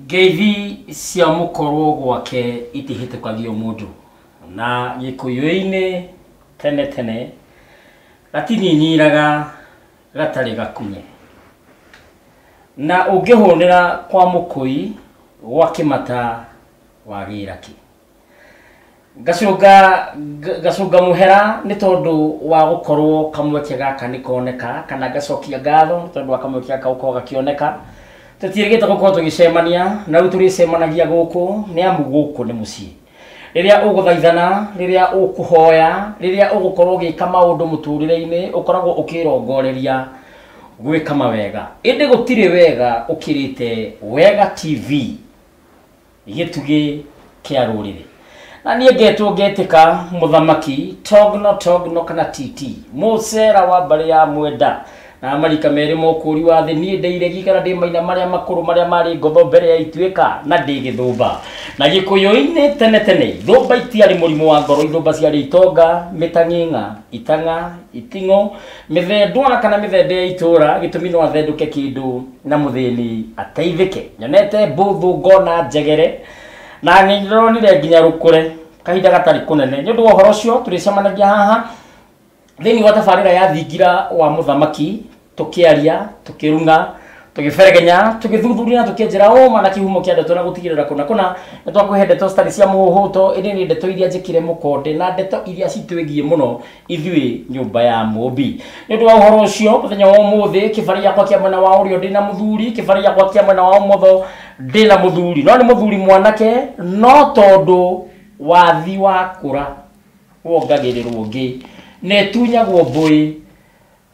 Ngeithi cia mũkorwo gwake itihĩtũkagio mũndũ na gĩkũyũ-inĩ tene tene gatininiraga gatarĩ gakunye na ũngĩhũnĩra kwa mũkũi gwa kĩmata wagĩra kĩ. Ngacũnga mũhera nĩ tondũ wa gũkorwo kamweke gaka nĩ koneka, kana ngacokia ngatho nĩ tondũ wa kamweke gaka gũkorwo gakĩoneka. Tũtiĩrĩgĩte gũkorwo tũgĩcemania na rĩu tũrĩcemanagia gũkũ nĩ amu gũkũ nĩ mũciĩ. Rĩrĩa ũgũthaithana, rĩrĩa ũkũhoya, rĩrĩa ũgũkorwo ũgĩka maũndũ mũtũrĩre-inĩ, ũkoragwo ũkĩrongoreria gwĩka mawega. Ĩndĩ gũtirĩ wega ũkĩrĩte Wega TV, gĩtugĩ kĩa rũrĩrĩ. Na niĩ ngetwo ngetĩka mũthamaki Togno Togno kana TT, mũcera wa mbarĩ ya Mwenda na marika merĩ mokũri wa thĩ. Niĩ ndĩire kana ndĩ maina marĩa makũrũ marĩa marĩ ngotho mbere ya ituĩka na ndĩ gĩthũmba. Na gĩkũyũ-inĩ tene tene ithũmba itiarĩ mũrimũ wa ngoro, ithũmba ciarĩ itonga, mĩtang'ing'a, itang'a, iting'o, mĩthendwana kana mĩthende ya itũra, gĩtũmi no athendũke kĩndũ na mũthĩni ateithĩke. Nyonete mbũthũ ngona njegere na nĩndĩronire nginya rũkũre kahinda gatarĩ kũnene. Nĩ ũndũ wa ũhoro ũcio tũrĩcemanagia haha thĩinĩ wa tabarĩra ya thingira wa mũthamaki, tũkĩaria, tũkĩrung'a, tũgĩberegenya, tũgĩthuthuria na tũkĩenjera ũma na kĩhumo kĩa ndeto na gũtigĩrĩra kũna kũna nĩ twakũhe ndeto citarĩ cia mũhũhũto, ĩndĩ nĩ ndeto iria njĩkĩre mũkonde na ndeto iria citwĩgiĩ mũno ithuĩ nyũmba ya Mũmbi. Nĩ ũndũ wa ũhoro ũcio mũthenya wa ũmũthĩ kĩbarĩ gĩakwa kĩa mwena wa ũrĩo ndĩna mũthuri, kĩbarĩ gĩakwa kĩa mwena wa ũmotho ndĩna mũthuri, no nĩ mũthuri mwanake, no tondũ wathi wakũra wongagĩrĩrwo ũngĩ na ĩtunyagwo mbũĩ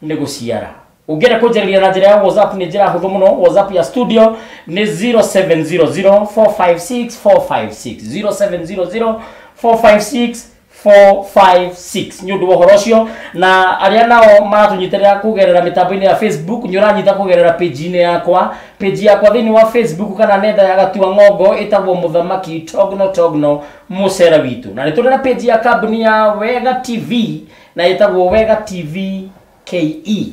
nĩ gũciara. Ũngĩenda kũnjarĩria na njĩra ya WhatsApp nĩ njĩra hũthũ mũno. WhatsApp ya studio nĩ 0700 456 456, 0700 456 456. Nĩ ũndũ wa ũhoro ũcio na arĩa nao maratũnyitĩrĩra kũgerera mĩtambo-inĩ ya Facebook, nĩ ũranyita kũgerera page-inĩ yakwa, page yakwa thĩinĩ wa Facebook kana nenda ya Gatua Ng'ongo ĩtagwo Mũthamaki Togno Togno mũcera witũ, na nĩ tũrĩ na page ya kambuni ya Wega TV na ĩtagwo Wega TV KE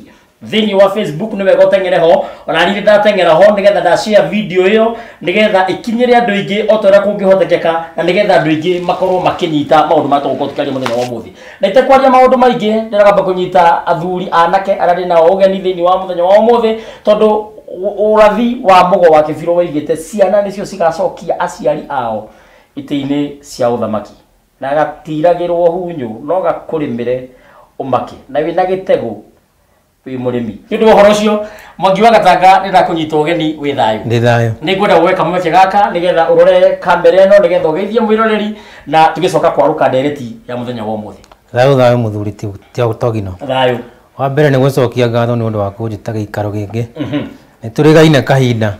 thĩinĩ wa Facebook. Nĩ wega ũteng'ere ho, ona niĩ ndateng'era ho nĩgetha nda share video ĩyo nĩgetha ĩkinyĩre andũ aingĩ o ta ũrĩa kũngĩhotekeka, na nĩgetha andũ aingĩ makorwo makĩnyita maũndũ marĩa tũgũkorwo tũkĩaria mũthenya wa ũmũthĩ. Na itekwaria maũndũ maingĩ, ndĩragamba kũnyita athuri anake arĩa ndĩ nao ũgeni thĩinĩ wa mũthenya wa ũmũthĩ, tondũ ũrathi wa mũgo wa kĩbirũ waigĩte ciana nĩcio cigacokia aciari ao itĩ-inĩ cia ũthamaki, na gatiragĩrwo hunyũ no gakũrĩmĩre ũmake na wĩna gĩtegũ wĩ mũrĩmi. Nĩ ũndũ wa ũhoro ũcio Mwangi wa Gatanga nĩ ndakũnyita ũgeni, wĩ thayũ? Ndĩ thayũ. Nĩ ngwenda woe kamweke gaka nĩgetha ũrore kamera ĩno nĩgetha ũgeithie mwĩroreri na tũgĩcoka kwarũka ndereti ya mũthenya wa ũmũthĩ. Thayũ thayũ mũthuri ti Togino. Thayũ. Wa mbere nĩ gũcokia ngatho nĩ ũndũ wa kũnjĩta gĩikaro gĩkĩ. Nĩ tũrĩgaine kahinda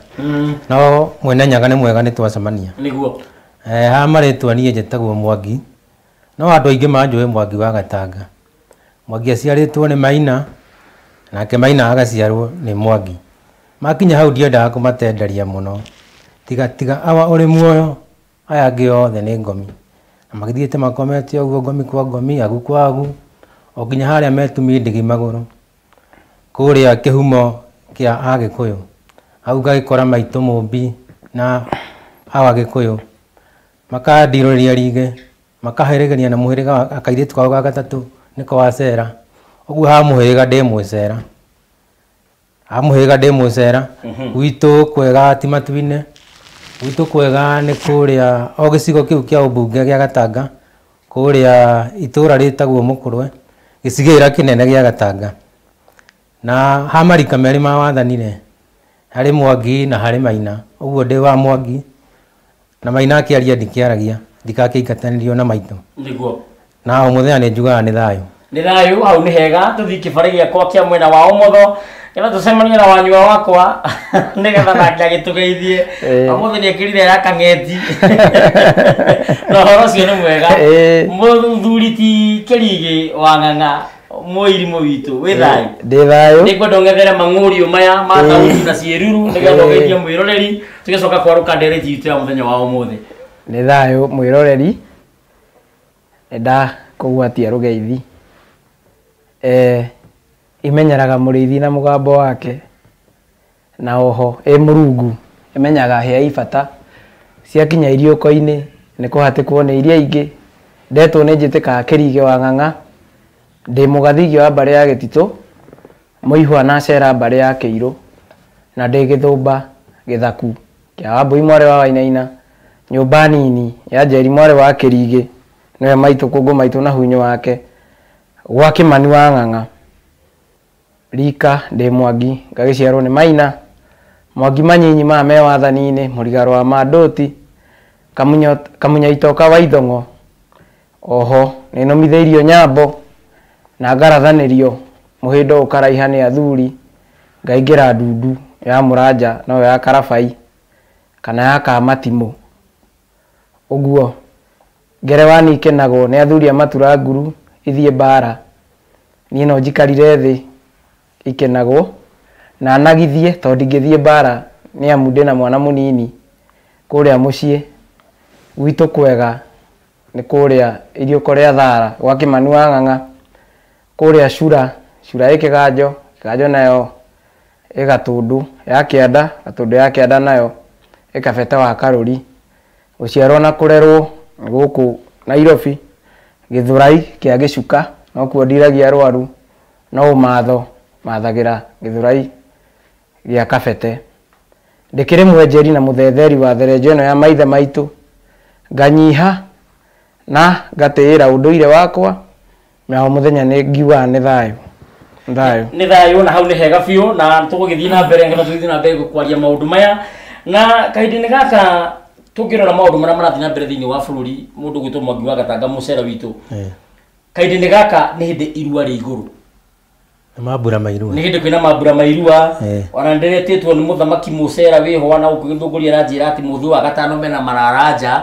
no mwene Nyaga nĩ mwega nĩ twacemania. Nĩguo. Ha marĩtwa niĩ njĩtagwo Mwangi, no andũ aingĩ manjũĩ Mwangi wa Gatanga. Mwangi aciarĩtwo nĩ Maina nake Maina agaciarwo nĩ Mwangi. Makinya hau ndiendaga kũmatenderia mũno, tiga tiga awa ũrĩ muoyo aya angĩ othe nĩ ngomi. Na magĩthiĩte makomete ũguo ngomi kwa ngomi, agu kwa agu, o nginya harĩa metumi ndigi magũrũ kũrĩa kĩhumo kĩa Agĩkũyũ. Hau ngagĩkora maitũ Mũmbi na awa Gĩkũyũ makandirũrĩria rige, makahĩrĩgania na mũhĩrĩga wa kairĩtu kao ga gatatũ nĩko Wacera. Ũguo ha mũhĩrĩga ndĩ mũcera, ha mũhĩrĩga ndĩ mũcera. Gwitũ kwega ti matu-inĩ, gwitũ kwega nĩ kũrĩa o gĩcigo kĩu kĩa ũmbunge gĩa Gatanga, kũrĩa itũra rĩtagwo Mũkũrwe, gĩcigĩrĩra kĩnene gĩa Gatanga. Na ha marika merĩ ma wathanire, harĩ Mwangi na harĩ Maina. Ũguo ndĩ wa Mwangi na Maina akĩaria ndikĩaragia, ndikakĩingatanĩrio na maitũ. Nĩguo. Na o mũthenya nĩ njugaga nĩ thayũ. Nĩ thayũ, hau nĩ hega. Tũthiĩ kĩbarĩ gĩakwa kĩa mwena wa ũmotho nĩgetha tũcemanie na wanyua wakwa nĩgetha nake agĩtũgeithie. Ũmũthĩ nĩ ekĩrire ya kang'eti na ũhoro ũcio nĩ mwega. Mũthuri ti Kĩrigĩ wa Ng'ang'a mũirimũ witũ, wĩ thayũ? Ndĩ thayũ. Nĩ ngwenda ũng'ethere mang'ũriũ maya ma tauti na ciĩruru nĩgetha ũgeithie mwĩroreri tũgĩcoka kwarũka ndereti itũ ya mũthenya wa ũmũthĩ. Nĩ thayũ mwĩroreri, nĩ ndakũgwatia rũgeithi. Imenyeraga mũrĩithi na mũgambo wake, na oho ĩ Mũrungu Ĩmenyaga hĩa ibata ciakinya iriũko-inĩ nĩ kũhatĩkwo nĩ iria ingĩ. Ndetwo nĩ njĩtĩkaga kĩrige wa ng'ang'a, ndĩ mũgathigio wa mbarĩ ya gĩtitũ, mũihwa na cera mbarĩ ya kĩirũ, na ndĩ gĩthũmba gĩthaku kĩa Wambũi mwarĩ wa Wainaina, nyũmba nini ya Njeri mwarĩ wa Kĩrigĩ, nĩwe maitũ kũngũ maitũ na hunyũ wake, gwa Kĩmani wa ng'ang'a. Rika ndĩ Mwangi, ngagĩciarwo nĩ Maina, Mwangi manyinyi maya me wathani-inĩ, mũrigaro wa Mandũti, Kamunya itoka wa Ithong'o. Oho nĩnũmithĩirio nyambo na ngarathanĩrio mũhĩndo ũkaraiha nĩ athuri, ngaingĩra ndundu ya mũranja noyo ya Karabai kana ya Kamatimũ. Ũguo ngerewani ikenagwo nĩ athuri a matura nguru ithiĩ mbara, niĩ no njikarire thĩ ikenagwo na nagithie tondũ ndingĩthiĩ mbara nĩ amu ndĩna mwana mũnini kũrĩa mũciĩ gwitũ kwega nĩ kũrĩa iriũko rĩa Thara gwa Kĩmani wa ng'ang'a, kũrĩa Cura, Cura ĩ Kĩganjo, Kĩganjo nayo ĩ Gatũndũ ya kĩanda, Gatũndũ ya kĩanda nayo ĩ Kabete wa Karũri. Gũciarwo na kũrerwo gũkũ Nairobi, Gĩthũrai kĩa Gĩcuka nokuo ndiragia arwaru, no ũmatho mathagĩra Gĩthũrai gĩa Kabete. Ndĩkĩrĩ mwenjeri na mũthetheri wa therenjo ĩno ya maithe maitũ, nganyiha na ngatĩĩra ũndũire wakwa, na o mũthenya nĩ ngiugaga nĩ thayũ. Thayũ. Nĩ thayũ na hau nĩ hega biũ, na tũgũgĩthiĩ na mbere nginya tũgĩthiĩ na mbere kwaria maũndũ maya. Na kahinda-inĩ gaka tũngĩrora maũndũ marĩa marathiĩ na mbere thĩinĩ wa bũrũri, mũndũ gwĩtwo Mwangi wa Gatanga mũcera witũ, kahinda-inĩ gaka nĩ hĩndĩ irua rĩ igũrũ. Nĩ mambura ma irua. Nĩ hĩndĩ kwĩna mambura ma irua. Ona nĩndĩretĩtwo nĩ mũthamaki mũcera wĩho na gũkũ Gĩthũngũri, aranjĩra atĩ mũthĩ wa gatano mena mararanja,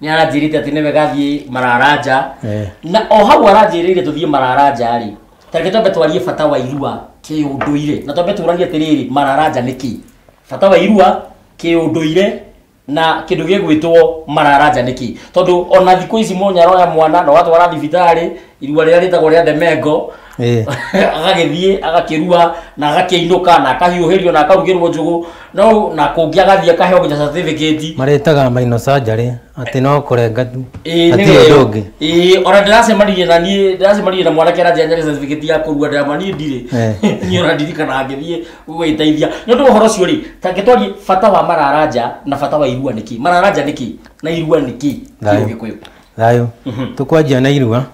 nĩ aranjĩrĩte atĩ nĩwe gathiĩ mararanja. Na o hau aranjĩrĩire tũthiĩ mararanja rĩ, tareke twambe twarie bata wa irua kĩũndũire, na twambe tũranie atĩrĩrĩ, mararanja nĩ kĩ, bata wa irua kĩũndũire na kĩndũ gĩgwĩtwo mararanja nĩ kĩ, tondũ ona thikũ ici mũnya aroya mwana na ũgatwara thibitarĩ irua rĩrĩa rĩtagwo rĩa ndemengo, agagĩthiĩ agakĩrua na agakĩinũka na akahiũhĩrio na akarugĩrwo njũgũ, no na kũngĩ agathiĩ akaheo nginya certificate. Marĩtaga minor surgery, atĩ no kũrenga tu. Ĩĩ, hatirĩ nĩwe. Ũndũ ũngĩ. Ĩĩ, ona ndĩracemanirie na niĩ ndĩracemanirie na mwanake aranjĩra nyarĩ certificate ya kũrua, ndĩrama niĩ ndirĩ. Niĩ ona ndirikanaga ngĩthiĩ gwĩteithia nĩ ũndũ wa ũhoro ũcio rĩ. Ta twarie bata wa mararanja na bata wa irua nĩkĩ, mararanja nĩkĩ na irua nĩkĩ? Thayũ. Gĩkũyũ. Thayũ. Tũkwanjia na irua.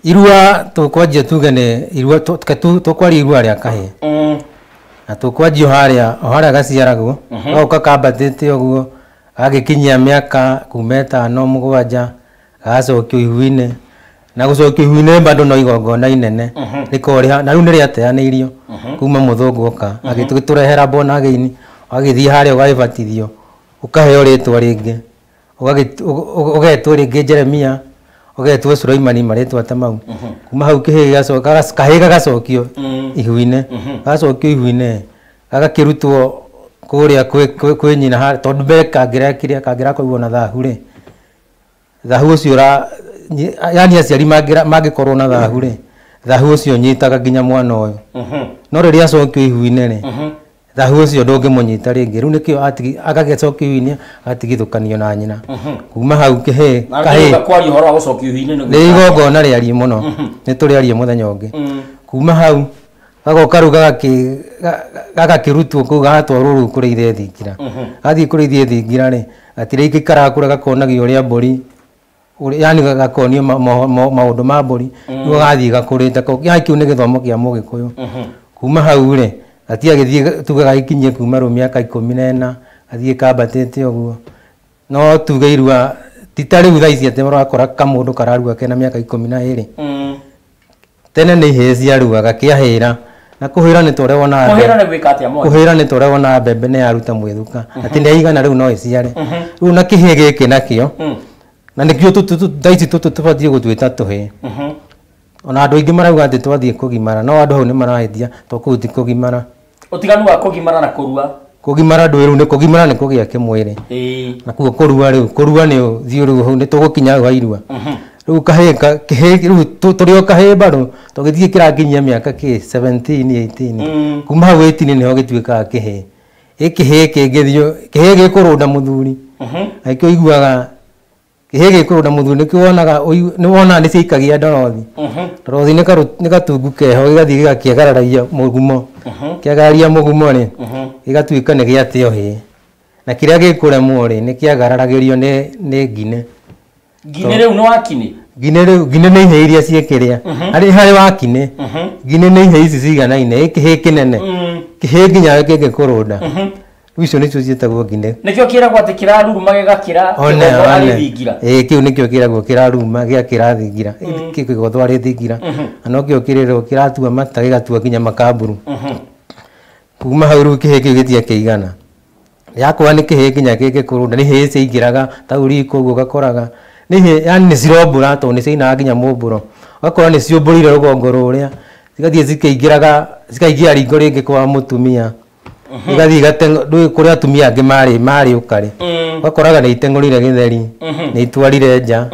Irua tũkwanjia tuge nĩ irua tũkwaria irua rĩa kahĩĩ, na tũkwanjia o harĩa gaciaragwo, gagoka kambatĩte ũguo gagĩkinyia mĩaka kuma 5 7, gagacokio ihu-inĩ, na gũcokio ihu-inĩ bado no igongona inene rĩkoragwo na rĩu nĩ rĩateanĩirio kuma mũthũngũ oka agĩtũrehera bona again. Ũgagĩthiĩ harĩa ũgagĩbatithio, ũkaheo rĩtwa rĩngĩ, ũgetwo rĩngĩ Jeremia, ũgetwo Sulaimani, marĩtwa ta mau. Kuma hau kĩhĩĩ gĩgacoka, kahĩĩ gagacokio ihu-inĩ. Gacokio ihu-inĩ gagakĩrutwo kũrĩa kwĩ nyina tondũ mbere kangĩrekire kangĩrakorirwo na thahu rĩ, thahu ũcio yani aciari mangĩkorwo na thahu rĩ, thahu ũcio ũnyitaga nginya mwana ũyũ. No rĩrĩa acokio ihu-inĩ rĩ, thahu ũcio ndũngĩmũnyita rĩngĩ. Rĩu nĩkĩo agagĩcokio ihu-inĩ agatigithũkanio na nyina. Kuma hau kĩhĩĩ Na kahĩĩ tũgũka kwaria ũhoro wa gũcokio ihu-inĩ nĩ igongona rĩarie mũno, nĩ tũrĩarie mũthenya ũngĩ. Kuma hau gagoka rĩu gagakĩrutwo kũu, gagatwarwo rĩu kũrĩithia thingira. Gathiĩ kũrĩithia thingira rĩ, gatirĩ ingĩikaraga kũrĩa, gakonagio ũrĩa mbũri yani gakonio maũndũ ma mbũri, nĩguo gathiĩ gakũrĩte. Yani kĩu nĩ gĩthomo kĩa mũgĩkũyũ. Kuma hau rĩ, gatiagĩthiĩ tuge gagĩkinyie kuma rĩu mĩaka 14, gathiĩ kambatĩte ũguo. No tuge irua ti ta rĩu thaa ici atĩ ũrakora kamũndũ kararua kena mĩaka 12. Tene nĩ ihĩĩ ciaruaga kĩahĩra, na kũhĩra nĩ ta ũrĩa wonaga Kũhĩra nĩ gwĩka atĩa, Mwangi? Kũhĩra nĩ ta ũrĩa wonaga mbembe nĩ yaruta mwĩthuka, atĩ nĩ yaigana rĩu no ĩciare rĩu. Na kĩhĩĩ gĩkĩ nakĩo, na nĩkĩo thaa ici tũtũ tũbatiĩ gũtuĩta tũhĩĩ. Ona andũ aingĩ marauga atĩ twathiĩ kũgimara, no andũ hau nĩ marahĩtia, to kũu ti kũgimara. Ũtiganu wa kũgimara na kũrua? Kũgimara ndũĩ rĩu nĩ kũgimara nĩ kũgĩa kĩmwĩrĩ. Nakuo kũrua rĩu, kũrua nĩ ũthiĩ rĩu hau nĩ tũgũkinya hau ha irua. Rĩu kahĩĩ kĩhĩĩ rĩu tũrĩ o kahĩĩ bado tũgĩthiĩ kĩrakinyia mĩaka kĩ 17 18. Kuma hau 18 nĩho gĩtuĩkaga kĩhĩĩ. Ĩ kĩhĩĩ kĩngĩthiĩ kĩhĩĩ gĩkũrũnda mũthuri, na nĩkĩo ũiguaga kĩhĩĩ gĩkũrũnda mũthuri, nĩkĩo wonaga nĩ wonaga nĩ ciaikagia ndorothi. Ndorothi nĩ gatungu keho gĩgathiĩ gĩgakĩagararagia mũgumo. Kĩagararia mũgumo rĩ, gĩgatuĩka nĩ gĩateo hĩĩ, na kĩrĩa gĩkũremwo rĩ, nĩ kĩagararagĩrio nĩ ngine. Ngine rĩu nĩ wakinĩ? Ngine rĩu, ngine nĩ ihĩĩ iria ciĩkĩrĩa harĩ wakinĩ. Ngine nĩ ihĩĩ ici ciganaine, ĩ kĩhĩĩ kĩnene, kĩhĩĩ nginya kĩngĩkũrũnda. Rĩu icio nĩcio ciĩtagwo ngine. Nĩkĩo kĩragwo atĩ kĩraruruma gĩgakĩra One kĩgogo one arĩ thingira. Ĩ, kĩu nĩkĩo kĩragwo kĩraruma gĩakĩra thingira, kĩgogo arĩ thingira, na nokĩo kĩrĩrwo kĩratua mata, gĩgatua nginya makamburu. Kuma hau rĩu kĩhĩĩ kĩu gĩtiakĩigana, yakwa nĩ kĩhĩĩ nginya kĩngĩkũrũnda, nĩ hĩĩ ciaingĩraga tau riko ũguo, ũgakoraga nĩ hĩĩ, yani nĩ cirombũra, tondũ nĩ ciainaga nginya mũmbũro, ũgakora nĩ ciũmbũrire rũgongo rũrĩa, cigathiĩ cikĩingĩraga, cikaingĩra ringo rĩngĩ kwa mũtumia, igathiĩ ndũĩ kũrĩa atumia angĩ marĩ ũkarĩ, ũgakoraga nĩ iteng'ũrire gĩtheri, nĩ itwarire nja.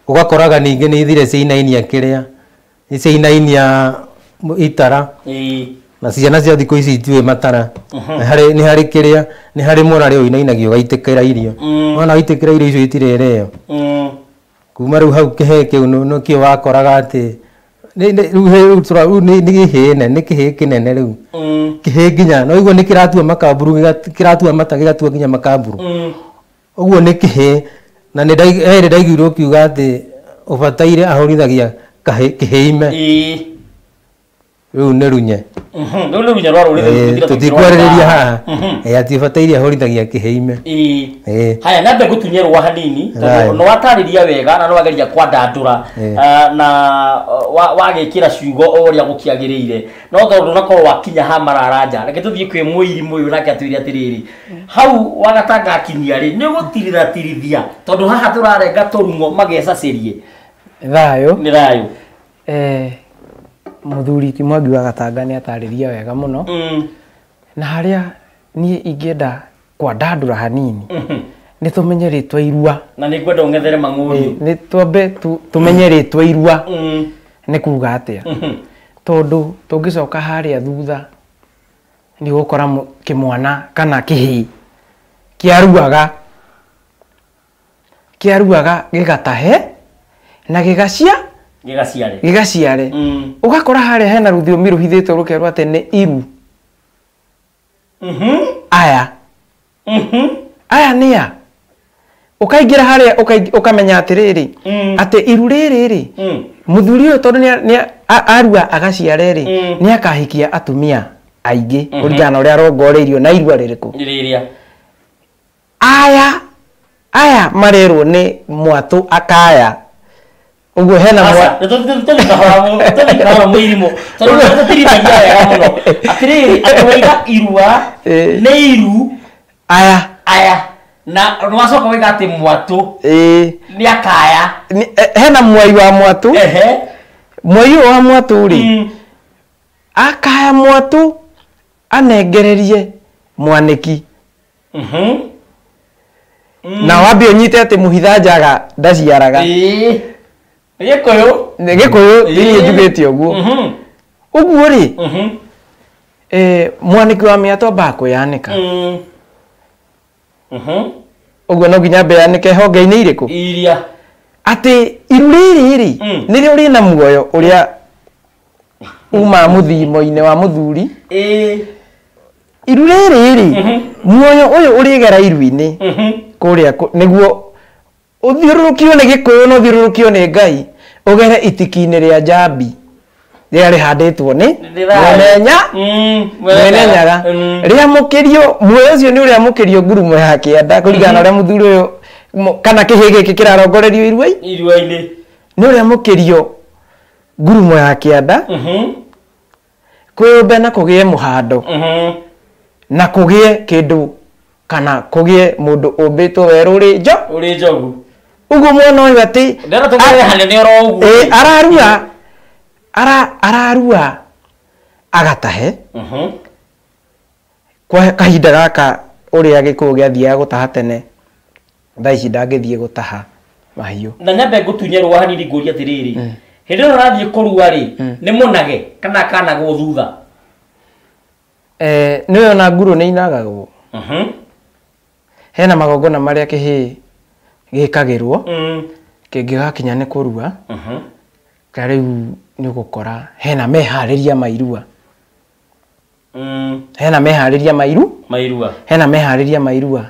Ũgakoraga ningĩ nĩ ithire ciainainia kĩrĩa, nĩ ciainainia itara. Na ciana cia thikũ ici itiũĩ matara. Nĩ harĩ kĩrĩa, nĩ harĩ mũrarĩ ũinainagio ũgaitĩkĩra irio. Wona waitĩkĩra irio icio itirĩrĩo. Kuma rĩu hau kĩhĩĩ kĩu nĩkĩo wakoraga atĩ rĩu rĩu nĩ kĩhĩĩ nene, nĩ kĩhĩĩ kĩnene rĩu. Kĩhĩĩ nginya no ũguo nĩ kĩratua makamburu, kĩratua mata, gĩgatua nginya makamburu. Ũguo nĩ kĩhĩĩ, na nĩ hĩndĩ ndaiguirwo ũkiuga atĩ ũbataire ahũrithagia kĩhĩime. Rĩu nĩ runye. Rĩu nĩ runye rwa rũrĩrĩ. Tũtikwarĩrĩria haha. Ĩ, atĩ ũbataire ahũrithagia kĩhĩime. Ĩ. Haya, nyambe ngũtunyie rũa hanini, tondũ nĩ watarĩria wega na nĩ wageria kwandandũra, na wagĩkĩra ciugo o ũrĩa gũkĩagĩrĩire, no tondũ ndũnakorwo wakinya ha mararanja, reke tũthiĩ kwĩ mũirimũ ũyũ, nake atwĩre atĩrĩrĩ, hau wagatanga akinyia rĩ, nĩ ũgũtiriratirithia, tondũ haha tũrarenga tũrung'o magecacĩrie. Thayũ. Nĩ thayũ. Mũthuri ti Mwangi wa Gatanga nĩ atarĩria wega mũno, na harĩa niĩ ingĩenda kwandandũra hanini nĩ tũmenye rĩtwa irua. Na nĩ ngwenda ũng'ethere mang'ũriũ. Nĩ twambe tũmenye rĩtwa irua nĩ kuga atĩa, tondũ tũngĩcoka harĩa thutha nĩ ũgũkora kĩmwana kana kĩhĩĩ kĩaruaga gĩgatahe na gĩgacia gĩgaciare. Gĩgaciare. Ũgakora harĩa hena rũthiomi rũhithĩtwo rũkerwo atĩ nĩ iru aya. Aya nĩ a ũkaingĩra harĩa ũkamenya atĩrĩrĩ, atĩ iru rĩrĩ rĩ, mũthuri ũyũ tondũ nĩ arua agaciare rĩ, nĩ akahikia atumia aingĩ kũringana na ũrĩa arongoreirio na irua rĩrĩkũ. Rĩrĩa Aya aya marerwo nĩ mwatũ akaya ũguo hena Aca, tũthiĩ kahora mũirimũ, tondũ tũtirithagia wega mũno. Atĩrĩrĩ, atĩ waiga irua nĩ iru aya. Aya, na nĩwacoka waiga atĩ mwatũ nĩ akaya. Hena mwai wa mwatũ. Mwai ũyũ wa mwatũ rĩ, akaya mwatũ anengererie mwanĩki, na wambe ũnyite atĩ mũhitha njaga ndaciaraga. Ĩĩ. Nĩ Gĩkũyũ. Nĩ Gĩkũyũ, niĩ njugĩte ũguo. Ũguo rĩ, mwanĩki wa mĩatũ ambaga kwĩyanĩka. Ũguo no nginya ambe yanĩke honge-inĩ irĩkũ? Iria. Atĩ iru rĩrĩ rĩ, nĩrĩo rĩna muoyo ũrĩa uma mũthimo-inĩ wa mũthuri. Iru rĩrĩ rĩ, muoyo ũyũ ũrĩgera iru-inĩ kũrĩa nĩguo ũthiũrũrũkio nĩ Gĩkũyũ na ũthiũrũrũkio nĩ Ngai, ũgere itiki-inĩ rĩa njambi rĩrĩa rĩhandĩtwo nĩ Nĩ thayũ. Mwene Mwene Nyaga. Rĩamũkĩrio muoyo ũcio nĩ ũrĩamũkĩrio ngurumo ya kĩanda kũringana na ũrĩa mũthuri ũyũ kana kĩhĩ gĩkĩ kĩrarongorerio irua irua-inĩ. Nĩ ũrĩamũkĩrio ngurumo ya kĩanda, kwĩyũmbe na kũgĩe mũhando, na kũgĩe kĩndũ kana kũgĩe mũndũ ũmbĩtwo werũ ũrĩ njo ũrĩ njogu. Ũguo mwana ũyũ atĩ ndĩrenda tũgere hanene oro ũguo. Ĩ, ararua ararua agatahe. Kwa kahinda gaka ũrĩa Gĩkũyũ gĩathiaga gũtaha tene, thaa ici ndangĩthiĩ gũtaha mahiũ. Na nyambe ngũtunye rũa hanini, ngũrie atĩrĩrĩ, hĩndĩ ĩyo ũrathiĩ kũrua rĩ, nĩ mũnage kana akanagwo thutha? Nĩwe ona nguru nĩ inagagwo. Hena magongona marĩa kĩhĩĩ gĩkagĩrwo kĩngĩgakinya nĩ kũrua. Ta rĩu nĩ ũgũkora hena meharĩria ma irua. Hena meharĩria ma iru mairua. Hena meharĩria ma irua.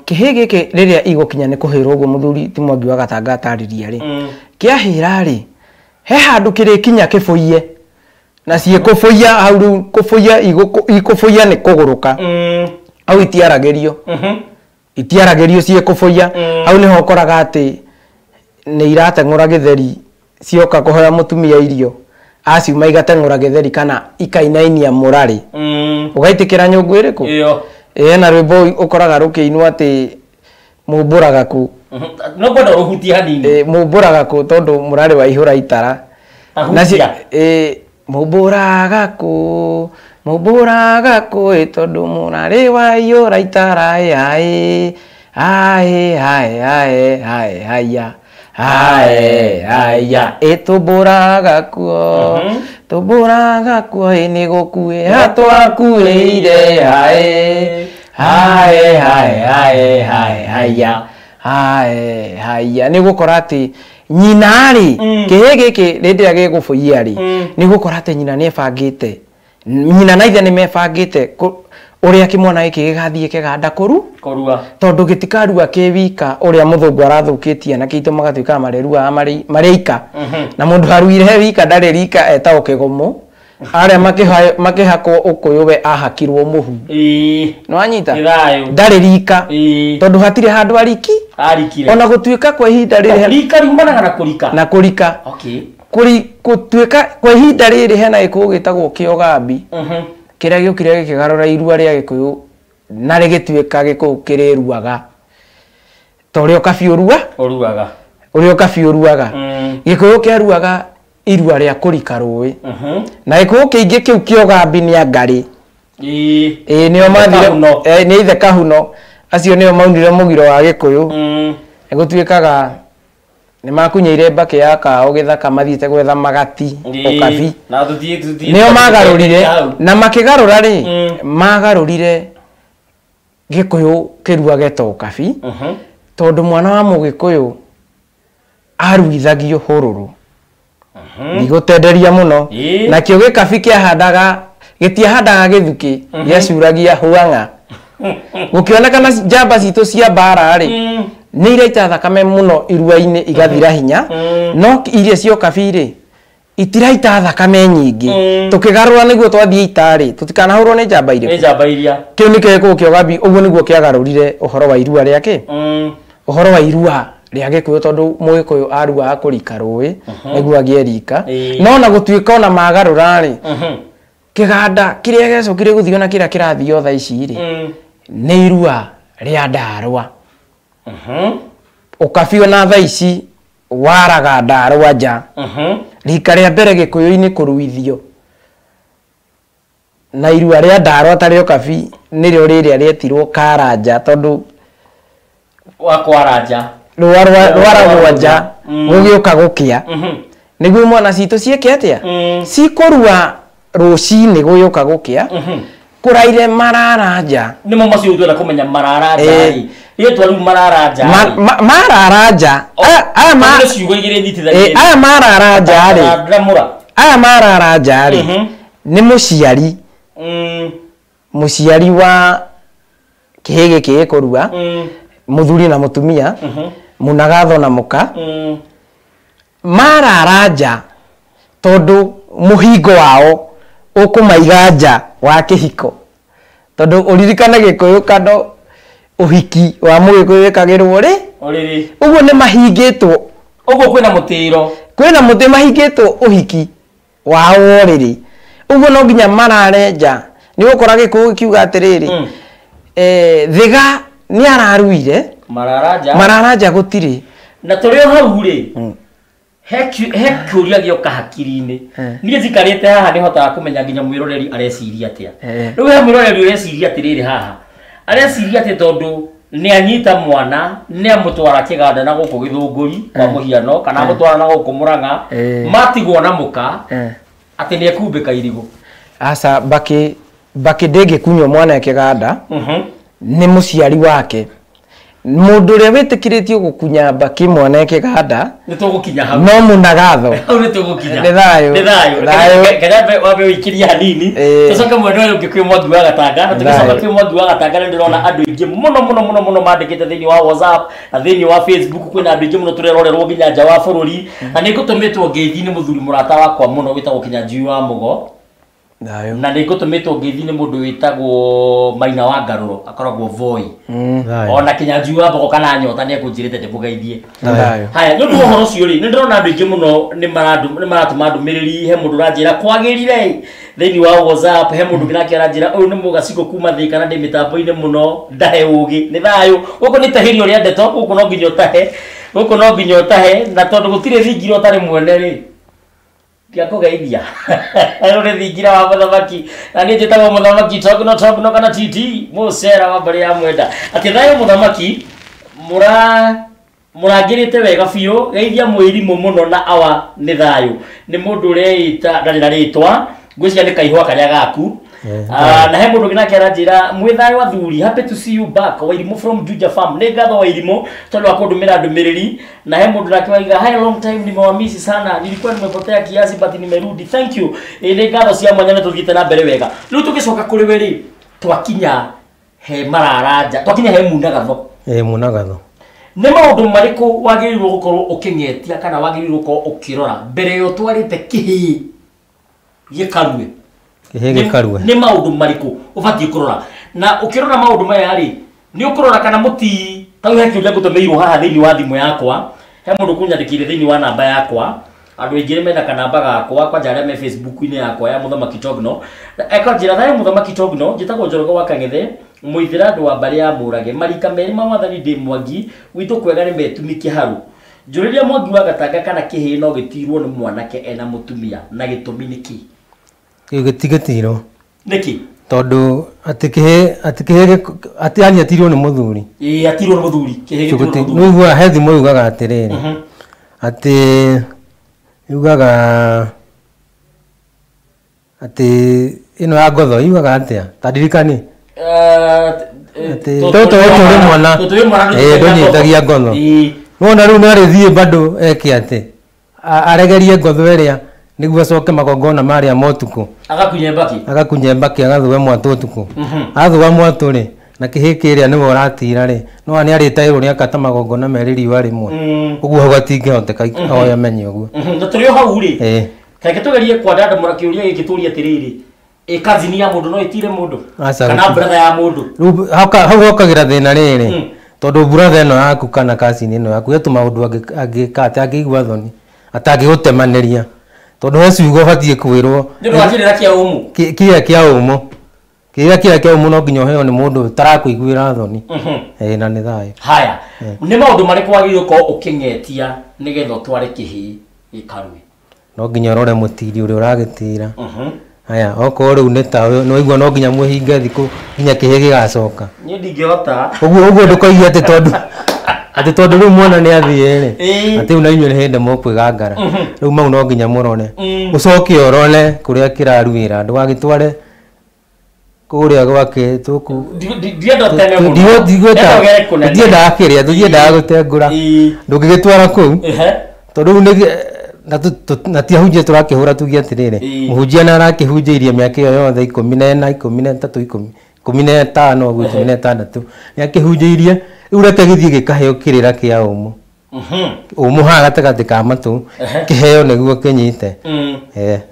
Kĩhĩĩ gĩkĩ rĩrĩa igũkinya nĩ kũhĩrwo ũguo mũthuri ti Mwangi wa Gatanga atarĩria rĩ, kĩahĩra rĩ, he handũ kĩrĩkinya kĩbũiye na ciĩkũbũiya hau rĩu kũbũiya ikũbũiya nĩ kũgũrũka. Hau itiaragĩrio. Itiaragĩrio ciĩkũbũiya. Hau nĩho ũkoraga atĩ nĩ irateng'ũra gĩtheri cioka kũhoya mũtumia irio aciuma igateng'ũra gĩtheri kana ikainainia mũrarĩ. Ũgaitĩkĩra nyũngũ ĩrĩkũ? Ĩyo. Hena rwĩmbo ũkoraga rũkĩinwo atĩ mũmbũraga kũ. No ngwenda ũhutie hanini. Mũmbũraga kũ tondũ mũrarĩ waihũra itara. Tahutia. Mũmbũraga kũ, mũmbũraga kũ ĩ tondũ mũrarĩ waihũra itara ĩ aĩ aĩ aĩ aĩ aĩ haya aĩ haya ĩ tũmbũraga kuo tũmbũraga kuo ĩ nĩ gũkuĩha twakuĩire aĩ aĩ aĩ aĩ aĩ haya aĩ haya. Nĩ ũgũkora atĩ nyina rĩ, kĩhĩĩ gĩkĩ rĩndĩ ĩrĩa gĩgũbũiya rĩ, nĩ ũgũkora atĩ nyina nĩ ebangĩte, nyina na ithe nĩ mebangĩte ũrĩa kĩmwana gĩkĩ gĩgathiĩ kĩganda kũru kũrua, tondũ gĩtikarua kĩ wika ũrĩa mũthũngũ arathũkĩtie na kĩitũ magatuĩka marĩruaga marĩ ika. Na mũndũ aruire wika ndarĩ rika etagwo kĩgũmũ. Arĩa makĩhakwo ũkũyũ we ahakirwo mũhu. Nĩwanyita? Nĩ thayũ. Ndarĩ rika. Tondũ hatirĩ handũ ariki. Arikire. Ona gũtuĩka kwa ihinda rĩrĩ rika riumanaga na kũrika. Na kũrika. Gũtuĩka kwa ihinda rĩrĩ hena gĩkũyũ gĩtagwo kĩogambi. Kĩrĩa gĩũkire gĩkĩgarũra irua rĩa gĩkũyũ na rĩgĩtuĩka gĩkũyũ kĩrĩruaga. Ta ũrĩa ũkabi ũrua? Ũruaga. Ũrĩa ũkabi ũruaga. Gĩkũyũ kĩaruaga irua rĩa kũrika rũĩ. Na gĩkũyũ kĩingĩ kĩu kĩogambi nĩ angarĩ. Nĩo mathire, nĩ ithe Kahuno. Acio nĩo maunire mũgiro wa gĩkũyũ. Nĩgũtuĩkaga nĩ makunyeire mbakĩ ya kaũ gĩthaka mathiĩte gwetha magati ũkabi. Nĩo magarũrire na makĩgarũra rĩ, magarũrire gĩkũyũ kĩruage ta ũkabi. Tondũ mwana wa mũgĩkũyũ aruithagio hũrũrũ. Ndigũtenderia mũno. Nakĩo gĩkabi kĩahandaga, gĩtiahandaga gĩthukĩ, gĩacuragia hwang'a. Gũkĩonekana njamba citũ cia mbara rĩ, nĩ iraita thakame mũno irua-inĩ igathira hinya, no iria cia ũkabi rĩ, itiraita thakame nyingĩ. Tũkĩgarũra nĩguo twathiĩ ita rĩ, tũtikanahũrwo nĩ njamba irĩkũ. Nĩ njamba iria. Kĩu nĩkĩo gĩkũyũ kĩogambi, ũguo nĩguo kĩagarũrire ũhoro wa irua rĩa kĩ? Ũhoro wa irua rĩa gĩkũyũ tondũ mũgĩkũyũ aruaga kũrika rũĩ, nĩguo agĩe rika. No ona gũtuĩka ona magarũra rĩ, kĩganda kĩrĩa gĩacokire gũthio na kĩrĩa kĩrathio thaa ici rĩ, nĩ irua rĩa ndarwa. Ũkabi ona thaa ici waraga ndarwa nja. Rika rĩa mbere gĩkũyũ-inĩ kũruithio na irua rĩa ndarwa ta rĩa ũkabi nĩrĩo rĩrĩa rĩetirwo karanja tondũ wa kwaranja rwaragwo nja gũgĩũka gũkĩa. Nĩguo mwana citũ ciĩke atĩa? Cikũrua rũcinĩ gũgĩũka gũkĩa, kũraire marara nja. Nĩmo macio twenda kũmenya marara nja rĩ. Rĩtwa rĩu marara nja rĩ. Marara nja. Nĩ ciugo igĩrĩ nyitithanĩtie. Aya marara nja rĩ. Ndamũra. Aya marara nja rĩ, nĩ mũciari. Mũciari wa kĩhĩĩ gĩkĩ gĩkũrua, mũthuri na mũtumia, mũnagatho na mũka. Marara nja tondũ mũhingo wao ũkũmaiga nja wa kĩhiko. Tondũ ũririkane gĩkũyũ kando ũhiki wa mũgĩkũyũ wĩkagĩrwo rĩ? Ũrĩrĩ. Ũguo nĩ mahingĩtwo. Ũguo kwĩna mũtĩro. Kwĩna mũtĩ mahingĩtwo ũhiki wao ũrĩrĩ. Ũguo no nginya marare nja. Nĩ ũgũkora gĩkũyũ gĩkiuga atĩrĩrĩ, Thiga nĩ araruire, Marara nja. Marara nja gũtirĩ. Na tũrĩ o hau rĩ, he kĩũria gĩoka hakiri-inĩ. Niĩ njikarĩte haha nĩhotaga kũmenya nginya mwĩroreri areciria atĩa. Rĩu he mwĩroreri ũreciria atĩrĩrĩ haha. Areciria atĩ tondũ nĩ anyita mwana, nĩ amũtwara kĩganda na gũkũ Gĩthũngũri kwa mũhiano, kana amũtwara na gũkũ Mũrang'a, matigwo na mũka, atĩ nĩ ekumbĩka irigũ. Aca, mbakĩ Mbakĩ ndĩngĩkunywo mwana e kĩganda nĩ mũciari wake. Mũndũ ũrĩa wĩtĩkĩrĩtio gũkunya mbakĩ mwana e kĩganda nĩ tũgũkinya hau. No mũnagatho. Hau nĩ tũgũkinya. Nĩ thayũ. Nĩ thayũ. Thayũ. Kana wambe ũikĩrie hanini. Tũcoke mwena ũyũ ũngĩ kwĩ Mwangi wa Gatanga. Na tũgĩcoka kwĩ Mwangi wa Gatanga nĩ ndĩrona andũ aingĩ mũno mũno mũno mũno mandĩkĩte thĩinĩ wa WhatsApp na thĩinĩ wa Facebook. Kwĩna andũ aingĩ mũno tũrerorerwo nginya nja wa bũrũri. Na nĩ ngũtũmĩtwo ngeithi nĩ mũthuri mũrata wakwa mũno wĩtagwo Kinyanjui wa Mũgo. Thayũ. Na nĩ ngũtũmĩtwo ngeithi nĩ mũndũ wĩtagwo Maina wa Ngarũro, akoragwo Voi. Ona Kinyanjui wa Mũgo kana Nyota nĩ ekũnjĩrĩte ndĩmũgeithie. Thayũ. Haya, nĩ ũndũ wa ũhoro ũcio rĩ, nĩ ndĩrona andũ aingĩ mũno nĩ maratũma ndũmĩrĩri. He mũndũ ũranjĩra kwagĩrire thĩinĩ wa WhatsApp, he mũndũ ũngĩ nake aranjĩra ũyũ nĩ mũgaciko kuma Thĩka na ndĩ mĩtambo-inĩ mũno, ndahe ũgĩ. Nĩ thayũ. Gũkũ nĩ itahĩrio rĩa ndeto, gũkũ no nginya ũtahe, gũkũ no nginya ũtahe, na tondũ gũtirĩ thingira ũtarĩ mwene rĩ, ndiakũgeithia. Ũyũ nĩ thingira wa mũthamaki, na niĩ njĩtagwo mũthamaki Togno Togno kana TT mũcera wa mbarĩ ya Mwenda. Atĩ thayũ mũthamaki, mũrangĩrĩte wega biũ, geithia mwĩrimũ mũno na awa nĩ thayũ. Nĩ mũndũ ũreĩta ndarĩ na rĩtwa, ngwĩciria nĩ kaihũa karĩa gaku. Na he mũndũ ũngĩ nake aranjĩra mwĩ thayũ athuri, happy to see you back, Wairimũ from Juja Farm. Nĩ ngatho Wairimũ tondũ wa kũndũmĩra ndũmĩrĩri. Na he mũndũ nake waiga hi, long time, nimewamisi sana, nilikuwa nimepotea kiasi but nimerudi, thank you. Nĩ ngatho cia mwanya, nĩ tũthiĩte na mbere wega. Rĩu tũgĩcoka kũrĩ we rĩ, twakinya he mararanja, twakinya he munagatho. Mũnagatho. Nĩ maũndũ marĩkũ wagĩrĩirwo gũkorwo ũkĩng'etia kana wagĩrĩirwo gũkorwo ũkĩrora mbere ĩyo ũtwarĩte kĩhĩĩ gĩkarue? Kĩhĩĩ gĩkarue. Nĩ maũndũ marĩkũ ũbatiĩ kũrora? Na ũkĩrora maũndũ maya rĩ, nĩ ũkũrora kana mũti tau he kĩũria ngũtũmĩirwo haha thĩinĩ wa thimũ yakwa. He mũndũ kũnyandĩkĩire thĩinĩ wa namba yakwa. Andũ aingĩ nĩ mena kanamba gakwa, kwanja arĩa me Facebook-inĩ yakwa ya Mũthamaki Togno. Ekanjĩra thayũ Mũthamaki Togno, njĩtagwo Njoroge wa Kang'ethe, mũithĩra andũ wa mbarĩ ya Mũrage, marika merĩ ma wathani ndĩ Mwangi, witũ kwega nĩ Metumi Kĩharũ. Njũrĩria Mwangi wa Gatanga kana kĩhĩĩ no gĩtirwo nĩ mwanake ena mũtumia, na gĩtũmi nĩ kĩ? Kĩu gĩtigĩtirwo. Nĩkĩ? Tondũ atĩ kĩhĩĩ, atĩ kĩhĩĩ atĩ yani atirwo nĩ mũthuri. Ĩĩ, atirwo nĩ mũthuri, kĩhĩĩ gĩtirwo nĩ mũthuri. Nĩũiguaga he thimo yugaga atĩrĩrĩ, atĩ yugaga atĩ ĩno ya ngotho yugaga atĩa? Ta ndirikani. Atĩ tũtũ wĩ mwana, Tũtũ wĩ mwana ndũnyitagia ngotho. Nĩwona rĩu no arĩthiĩ bado eke atĩ aregerie ngotho ĩrĩa nĩguo acoke magongona marĩa ma ũtukũ. Agakunye mbakĩ. Agakunye mbakĩ, agathũe mwatũ ũtukũ. Athũa mwatũ rĩ, na kĩhĩĩ kĩrĩa nĩwe ũratira rĩ, no nĩ arĩtaĩrwo nĩ akata magongona merĩ riũa rĩmwe. Ũguo hau gatingĩhoteka oe amenye ũguo. Na tũrĩ o hau rĩ, reke tũgerie kwandandamũra kĩũria gĩkĩ tũrie atĩrĩrĩ, ĩ cousin ya mũndũ no ĩtire mũndũ? Kana brother ya mũndũ? Rĩu hau hokagĩra thĩna rĩrĩ, tondũ brother ĩno yaku kana cousin ĩno yaku he tũmaũndũ angĩka atĩ angĩigua thoni, atangĩgũtemanĩria. Tondũ he ciugo ũbatiĩ kwĩrwo. Nĩ ũndũ wa kĩrĩra kĩa ũmũ. Kĩrĩa kĩa ũmũ. Kĩrĩa kĩrĩa kĩa ũmũ no nginya ũheo nĩ mũndũ ũtarakũiguĩra thoni. Na nĩ thayũ. Haya, nĩ maũndũ marĩkũ wagĩrĩirwo gũkorwo ũkĩng'etia nĩgetha ũtware kĩhĩĩ gĩkarue? No nginya ũrore mũtiri ũrĩa ũragĩtira. Haya, okorwo rĩu nĩ ta ũyũ, nĩ waigua no nginya mwĩhinge thikũ nginya kĩhĩĩ gĩgacoka. Niĩ ndingĩhota. Ũguo ũguo ndũkoige atĩ tondũ atĩ tondũ rĩu mwana nĩ athiĩ rĩ, atĩ rĩu na inyuĩ nĩ hĩndĩ mũkwĩgangara. Rĩu mau no nginya mũrore. Ũcoke ũrore kũrĩa kĩraruĩra, ndũgagĩtware kũrĩa gwake tũku. Ndienda ũteme mũno. Ndĩrenda ũgere kũnene. Tũtiendaga kĩrĩa, tũtiendaga gũtengũra. Ndũngĩgĩtwara kũu. Tondũ rĩu nĩ na ti ahunjia tũrakĩhũra tuge atĩrĩrĩ, mũhunjia nĩ arakĩhunjĩirie mĩaka ĩyo yothe 14, 13, 15 ũguo, 16. Nĩ akĩhunjĩirie, rĩu reke gĩthiĩ gĩkaheo kĩrĩra kĩa ũmũ. Ũmũ haha gatagatĩ ka matũ, kĩheo nĩguo kĩnyite.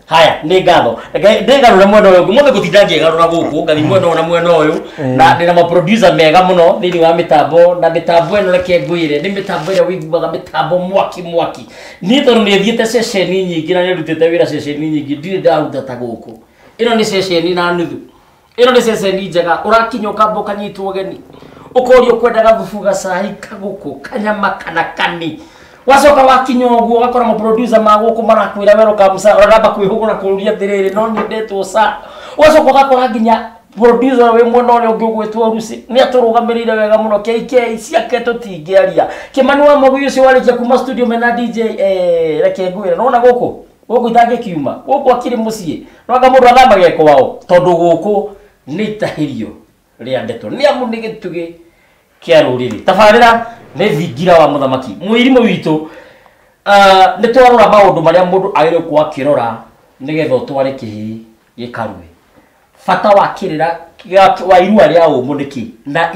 Haya, nĩ ngatho. Reke ndĩgarũre mwena ũyũ ũngĩ. Mũthĩ ngũtinda ngĩgarũra gũkũ, ngathiĩ mwena ũyũ na mwena ũyũ. Na ndĩna ma-producer mega mũno thĩinĩ wa mĩtambo, na mĩtambo ĩno reke ngwĩre, nĩ mĩtambo ĩrĩa ũiguaga mĩtambo mwaki mwaki. Niĩ tondũ nĩ thiĩte ceceni nyingĩ na nĩ ndutĩte wĩra ceceni nyingĩ, ndirĩ ndaruta ta gũkũ. Ĩno nĩ ceceni na nuthu. Ĩno nĩ ceceni njega, ũrakinya ũkamba ũkanyitwo ũgeni. Ũkorio ũkwendaga thubu, gacai, kagũkũ, kanyama kana kani. Wacoka wakinya ũguo ũgakora ma-producer ma gũkũ marakwĩra welcome sir, ũramba kwĩhũgũra kũũria atĩrĩrĩ, no niĩ ndetwo sir. Ũgacoka ũgakora nginya producer wĩ mwena ũrĩa ũngĩ ũgwĩtwo Lucy nĩ atũrũgamĩrĩire wega mũno, KK ciake tũtingĩaria. Kĩmani wa Mũgui ũcio warĩkia kuma studio mena DJ, reke ngwĩre, nĩwona gũkũ? Gũkũ itangĩkiuma, gũkũ akĩrĩ mũciĩ. No anga mũndũ athamage kwao, tondũ gũkũ Nĩ itahĩrio rĩa ndeto nĩ amu nĩ gĩtugĩ kĩa rũrĩrĩ. Tabarĩra nĩ thingira wa mũthamaki mũirimũ witũ. Nĩ twarora maũndũ marĩa mũndũ agĩrĩirwo gũkorwo akĩrora nĩgetha ũtware kĩhĩĩ gĩkarue. Bata wa kĩrĩra wa irua rĩa ũmũ nĩ kĩ? Na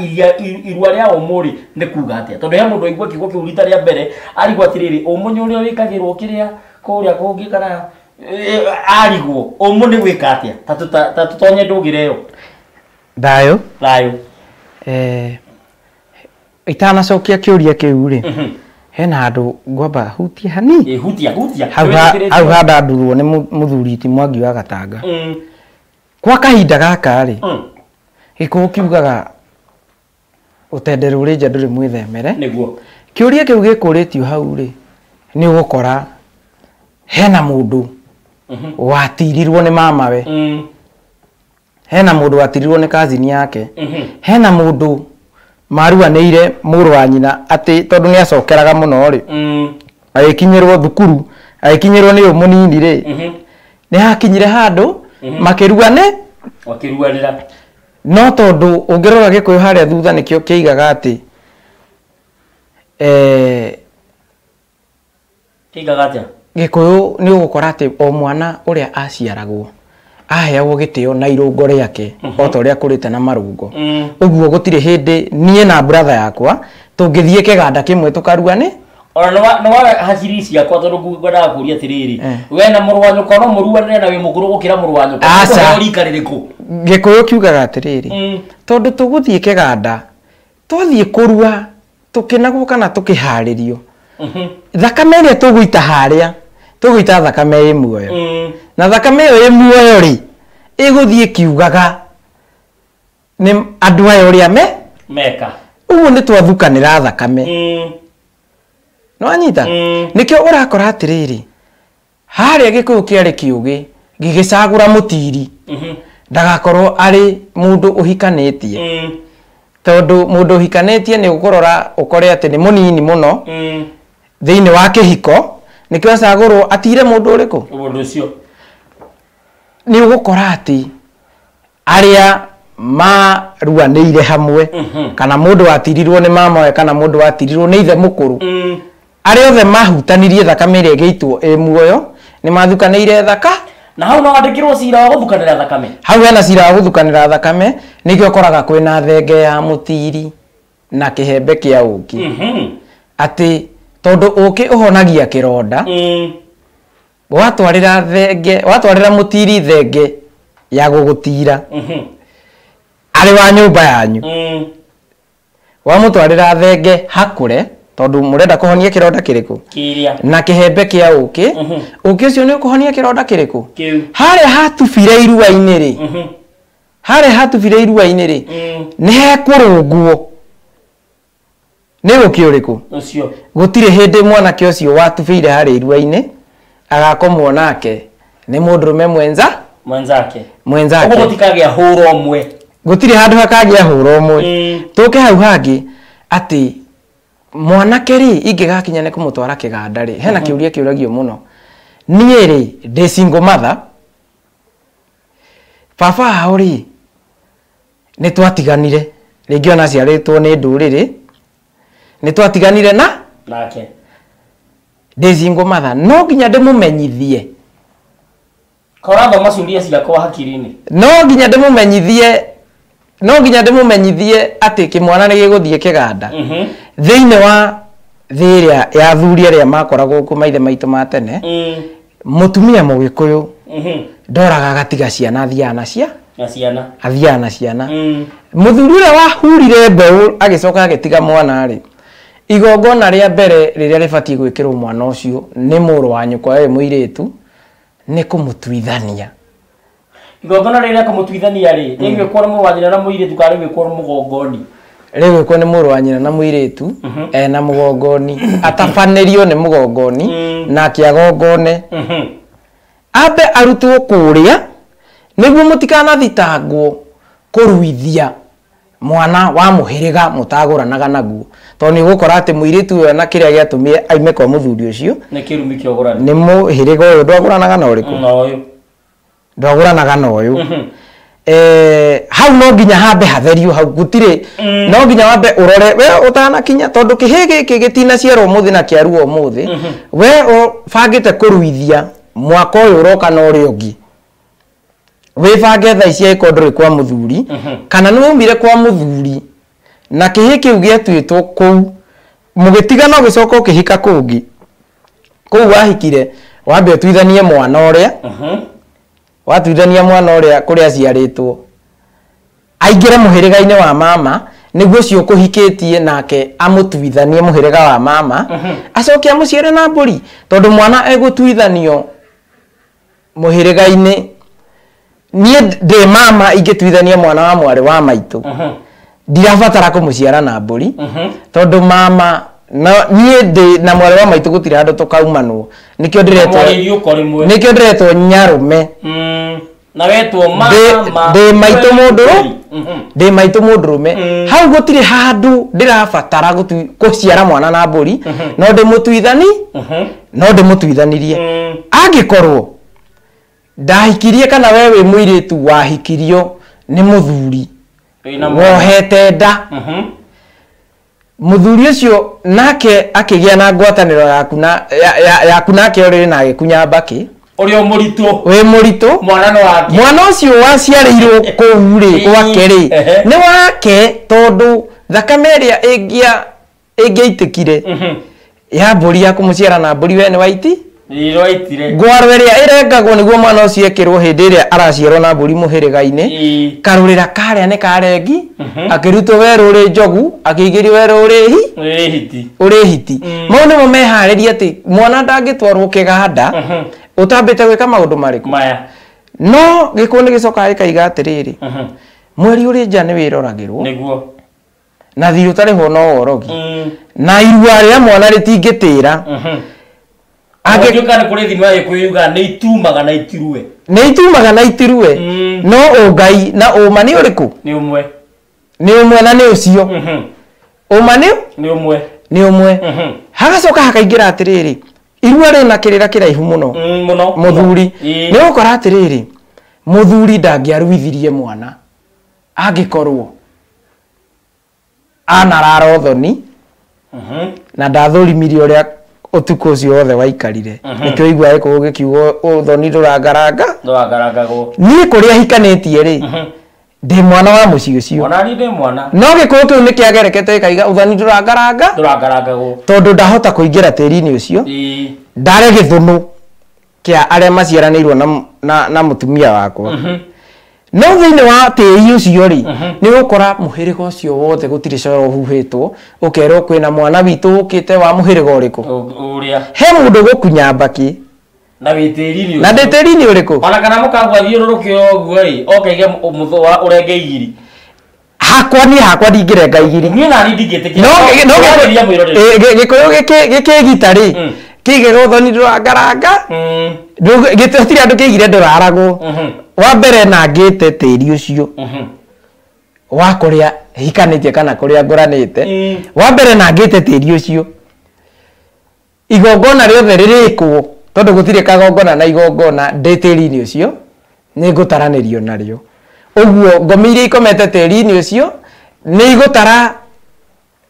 irua rĩa ũmũ rĩ nĩ kuga atĩa? Tondũ he mũndũ aigua kiugo kĩu rita rĩa mbere arigwo atĩrĩrĩ, ũmũ nĩ ũrĩa wĩkagĩrwo kĩrĩa kũrĩa kũngĩ kana arigwo ũmũ nĩ gwĩka atĩa? Ta tũtonye ndũgĩre ĩyo. Thayũ. Thayũ. Itanacokia kĩũria kĩu rĩ, hena handũ ngwamba hutie hanini. Hutia hutia. Hau handandurwo nĩ mũthuri ti Mwangi wa Gatanga. Kwa kahinda gaka rĩ, gĩkũyũ kiugaga ũtendere ũrĩ nja ndũrĩ mwĩthemere. Nĩguo. Kĩũria kĩu gĩkũrĩtio hau rĩ, nĩ ũgũkora hena mũndũ watirirwo nĩ mamawe, hena mũndũ watirirwo nĩ kazini yake, hena mũndũ maruanĩire mũrũ wa nyina atĩ tondũ nĩ acokeraga mũno rĩ, agĩkinyĩrwo thukuru, agĩkinyĩrwo nĩ ũyũ mũnini rĩ, nĩ hakinyire handũ makĩruane, makĩruanĩra. No tondũ ũngĩrora gĩkũyũ harĩa thutha nĩkĩo kĩigaga atĩ kĩigaga atĩa? Gĩkũyũ nĩ ũgũkora atĩ o mwana ũrĩa aciaragwo aheagwo gĩtĩo na irũngo rĩake o ta ũrĩa akũrĩte na marũngo. Ũguo gũtirĩ hĩndĩ niĩ na brother yakwa tũngĩthiĩ kĩganda kĩmwe tũkaruane. Ona nĩ wa hakiri ciakwa tondũ ngwendaga kũria atĩrĩrĩ, we na mũrũ wa nyũkwa no mũruanĩre na wĩ mũkũrũ gũkĩra mũrũ wa nyũkwa? Aca. Rika rĩrĩkũ? Gĩkũyũ kiugaga atĩrĩrĩ, tondũ tũgũthiĩ kĩganda twathiĩ kũrua tũkĩnagwo kana tũkĩharĩrio, thakame ĩrĩa tũgũita harĩa tũgũita thakame ĩ muoyo, na thakame ĩyo ĩ muoyo rĩ ĩgũthiĩ kiugaga nĩ andũ aya ũrĩa meka. Ũguo nĩ twathukanĩra thakame. Nĩwanyita? Nĩkĩo ũrakora atĩrĩrĩ, harĩa gĩkũyũ kĩarĩ kĩũgĩ gĩgĩcagũra mũtiri ndagakorwo arĩ mũndũ ũhikanĩtie, tondũ mũndũ ũhikanĩtie nĩ ũkũrora ũkore atĩ nĩ mũnini mũno thĩinĩ wa kĩhiko, nĩkĩo acagũrwo atire mũndũ ũrĩkũ? Mũndũ ũcio. Nĩ ũgũkora atĩ arĩa maruanĩire hamwe, kana mũndũ watirirwo nĩ mamawe kana mũndũ watirirwo nĩ ithe mũkũrũ, arĩa othe mahutanirie thakame ĩrĩa ĩgĩitwo ĩ muoyo nĩ mathukanĩire thaka. Na hau no wandĩkĩrwo cira wa gũthukanĩra thakame. Hau hena cira wa gũthukanĩra thakame, nĩkĩo ũkoraga kwĩna thenge ya mũtiri na kĩhembe kĩa ũkĩ. Atĩ tondũ ũkĩ ũhonagia kĩronda, watwarĩra thenge, watwarĩra mũtiri thenge ya gũgũtira arĩ wa nyũmba yanyu, wamũtwarĩra thenge hakũre tondũ mũrenda kũhonia kĩronda kĩrĩkũ? Kĩrĩa. Na kĩhembe kĩa ũkĩ, ũkĩ ũcio nĩ ũkũhonia kĩronda kĩrĩkũ? Kĩu. Harĩa hatubire irua-inĩ rĩ, harĩa hatubire irua-inĩ rĩ, nĩ hekũrũngwo nĩ ũkĩ ũrĩkũ? Ũcio. Gũtirĩ hĩndĩ mwanake ũcio watubĩire harĩa irua-inĩ agakomwo nake nĩ mũndũrũme mwenza mwenzake. Mwenzake. Ũguo gũtikagĩa hũra ũmwe. Gũtirĩ handũ hakagĩa hũra ũmwe. Tũke hau hangĩ atĩ mwanake rĩ ingĩgakinya nĩ kũmũtwara kĩganda rĩ, hena kĩũria kĩũragio mũno. Niĩ rĩ ndĩ single mother, baba ao rĩ nĩ twatiganire, rĩngĩ ona aciarĩtwo nĩ ndũrĩrĩ, nĩ twatiganire na nake ndĩ single mother, no nginya ndĩmũmenyithie. Korathoma ciũria ciakwa hakiri-inĩ. No nginya ndĩmũmenyithie, no nginya ndĩmũmenyithie atĩ kĩmwana nĩ gĩgũthiĩ kĩganda. Thĩinĩ wa thĩ ĩrĩa ya athuri arĩa makoragwo kuo maithe maitũ ma tene, mũtumia mũgĩkũyũ ndoraga agatiga ciana, athiaga na cia Na ciana. Athiaga na ciana. Mũthuri ũrĩa wahurire mbeũ agĩcoka agĩtiga mwana rĩ, igongona rĩa mbere rĩrĩa rĩbatiĩ gwĩkĩrwo mwana ũcio nĩ mũrũ wa nyũkwa we mũirĩtu nĩ kũmũtuithania. Igongona rĩrĩa kũmũtuithania rĩ, rĩgwĩkwo nĩ mũrũ wa nyina na mũirĩtu kana rĩgwĩkwo nĩ mũgongoni? Rĩgwĩkwo nĩ mũrũ wa nyina na mũirĩtu, ena mũgongoni, atabanĩrio nĩ mũgongoni, nake agongone. Ambe arutwo kũrĩa nĩguo mũtikanathitangwo kũruithia mwana wa mũhĩrĩga mũtagũranaga naguo, tondũ nĩ ũgũkora atĩ mũirĩtu ũyũ na kĩrĩa gĩatũmire aime kwa mũthuri ũcio nĩ kĩrumi kĩa ũgũrani, nĩ mũhĩrĩga ũyũ ndwagũranaga na ũrĩkũ? Na ũyũ. Ndwagũranaga na ũyũ. Hau no nginya hambe hatherio hau gutire no nginya wambe urore we utanakinya tondu kihi giki gitinaciarwo umuthi na kiaruo umuthi we ubangite kuruithia mwaka uyu uroka na uria ungi wibange thaa ici angĩkorwo ndũrĩ kwa muthuri kana nĩ waumire kwa muthuri na kihi kiu gĩatuĩtwo kũu mũgĩtigana ũgĩcoka ũkĩhika kũngĩ kũu wahikire wambe ũtuithanie mwana ũrĩa watuithania mwana ũrĩa kũrĩa aciarĩtwo aingĩre mũhĩrĩga-inĩ wa mama nĩguo ũcio ũkũhikĩtie nake amũtuithanie mũhĩrĩga wa mama acoke amũciare na mbũri tondũ mwana egũtuithanio mũhĩrĩga-inĩ niĩ ndĩ mama ingĩtuithania mwana wa mwarĩ wa maitũ ndirabatara kũmũciara na mbũri tondũ mama na niĩ ndĩ na mwarĩ wa maitũ gũtirĩ handũ tũkaumanwo nĩkĩo ndĩretwo nĩkĩo ndĩretwo nyarũme na wetwo mama ndĩ maitũ mũndũ ndĩ maitũ mũndũrũme hau gũtirĩ handũ ndĩrabatara gũciara mwana na mbũri no ndĩmũtuithani no ndĩmũtuithanirie angĩkorwo ndahikirie kana we wĩ mũirĩtu wahikirio nĩ mũthuri wohete nda muthuri ucio nake akigia na ngwataniro yaku na yaku nake uri na agikunya mbaki uri muritu wi muritu mwana no wake mwana ucio waciarĩirwo kũu rĩ gwake rĩ nĩ wake tondu thakame ĩrĩa ĩngĩaitĩkire ya mbũri ya kũmũciara na mbũri we nĩ waiti ngwaro ĩrĩa ĩrengagwo nĩguo mwana ũcio ekĩrwo hĩndĩ ĩrĩa araciarwo na mbũri mũhĩrĩga-inĩ karũrĩra karĩa nĩ karengi akĩrutwo werũ ũrĩ njogu akĩingĩrio werũ ũrĩ hiti mau nĩmo meharĩria atĩ mwana ndangĩtwarwo kĩganda ũtambĩte gwĩka maũndũ marĩkũ maya no gĩkũyũ nĩ gĩcokaga gĩkaiga atĩrĩrĩ mweri ũrĩ nja nĩ wĩroragĩrwo nĩguo na thirĩ ũtarĩhwo no worogi na irua rĩa mwana rĩtingĩtĩra angĩtuĩka nĩ kũrĩ thimo ya Gĩkũyũ yugaga nĩ itumaga na itirue nĩ itumaga na itirue no ũngai na ũma nĩ ũrĩkũ nĩ ũmwe nĩ ũmwe na nĩ ũcio ũma nĩ ũmwe nĩ ũmwe hagacoka hakaingĩra atĩrĩrĩ irua rĩna kĩrĩra kĩraihu mũno mũno mũthuri nĩ ũgũkora atĩrĩrĩ mũthuri ndangĩaruithirie mwana angĩkorwo anarara ũthoni na ndathũrimirie ũrĩa ũtukũ ũcio wothe waikarire nĩkĩo igua Gĩkũyũ gĩkiuga ũthoni ndũrangaranga ndũrangarangagwo niĩ kũrĩa hikanĩtie rĩ ndĩ mwana wa mũciĩ ũcio ona niĩ ndĩ mwana no Gĩkũyũ kĩu nĩkĩagerekete gĩkaiga ũthoni ndũrangaranga ndũrangarangagwo tondũ ndahota kũingĩra tĩri-inĩ ũcio ndare gĩthũnũ kĩa arĩa maciaranĩirwo na mũtumia wakwa no thĩinĩ wa tĩri ũcio rĩ nĩ ũgũkora mũhĩrĩga ũcio wothe gũtirĩ coro ũhuhĩtwo ũkerwo kwĩna mwana witũ ũkĩte wa mũhĩrĩga ũrĩkũ ũrĩa he mũndũ ũgũkunya mbakĩ na wĩ tĩri-inĩ na ndĩ tĩri-inĩ ũrĩkũ ona kana mũkagwa thiũrũrũke ũguo rĩ okaige mũthũa ũrenge igiri hakwa niĩ hakwa ndingĩrenga igiri niĩ nani ndingĩtĩkĩra no Gĩkũyũ gĩkĩgita rĩ kĩigĩrwo ũthoni ndũrangaranga gĩtirĩ andũ kĩigire ndũraragwo wa mbere na ngĩte tĩri ũcio wa kũrĩa hikanĩtie kana kũrĩa ngũranĩte wa mbere na ngĩte tĩri ũcio igongona rĩothe rĩrĩkwo tondũ gũtirĩ kagongona na igongona ndĩ tĩri-inĩ ũcio nĩ ngũtaranĩrio narĩo ũguo ngomi iria ikomete tĩri-inĩ ũcio nĩ igũtara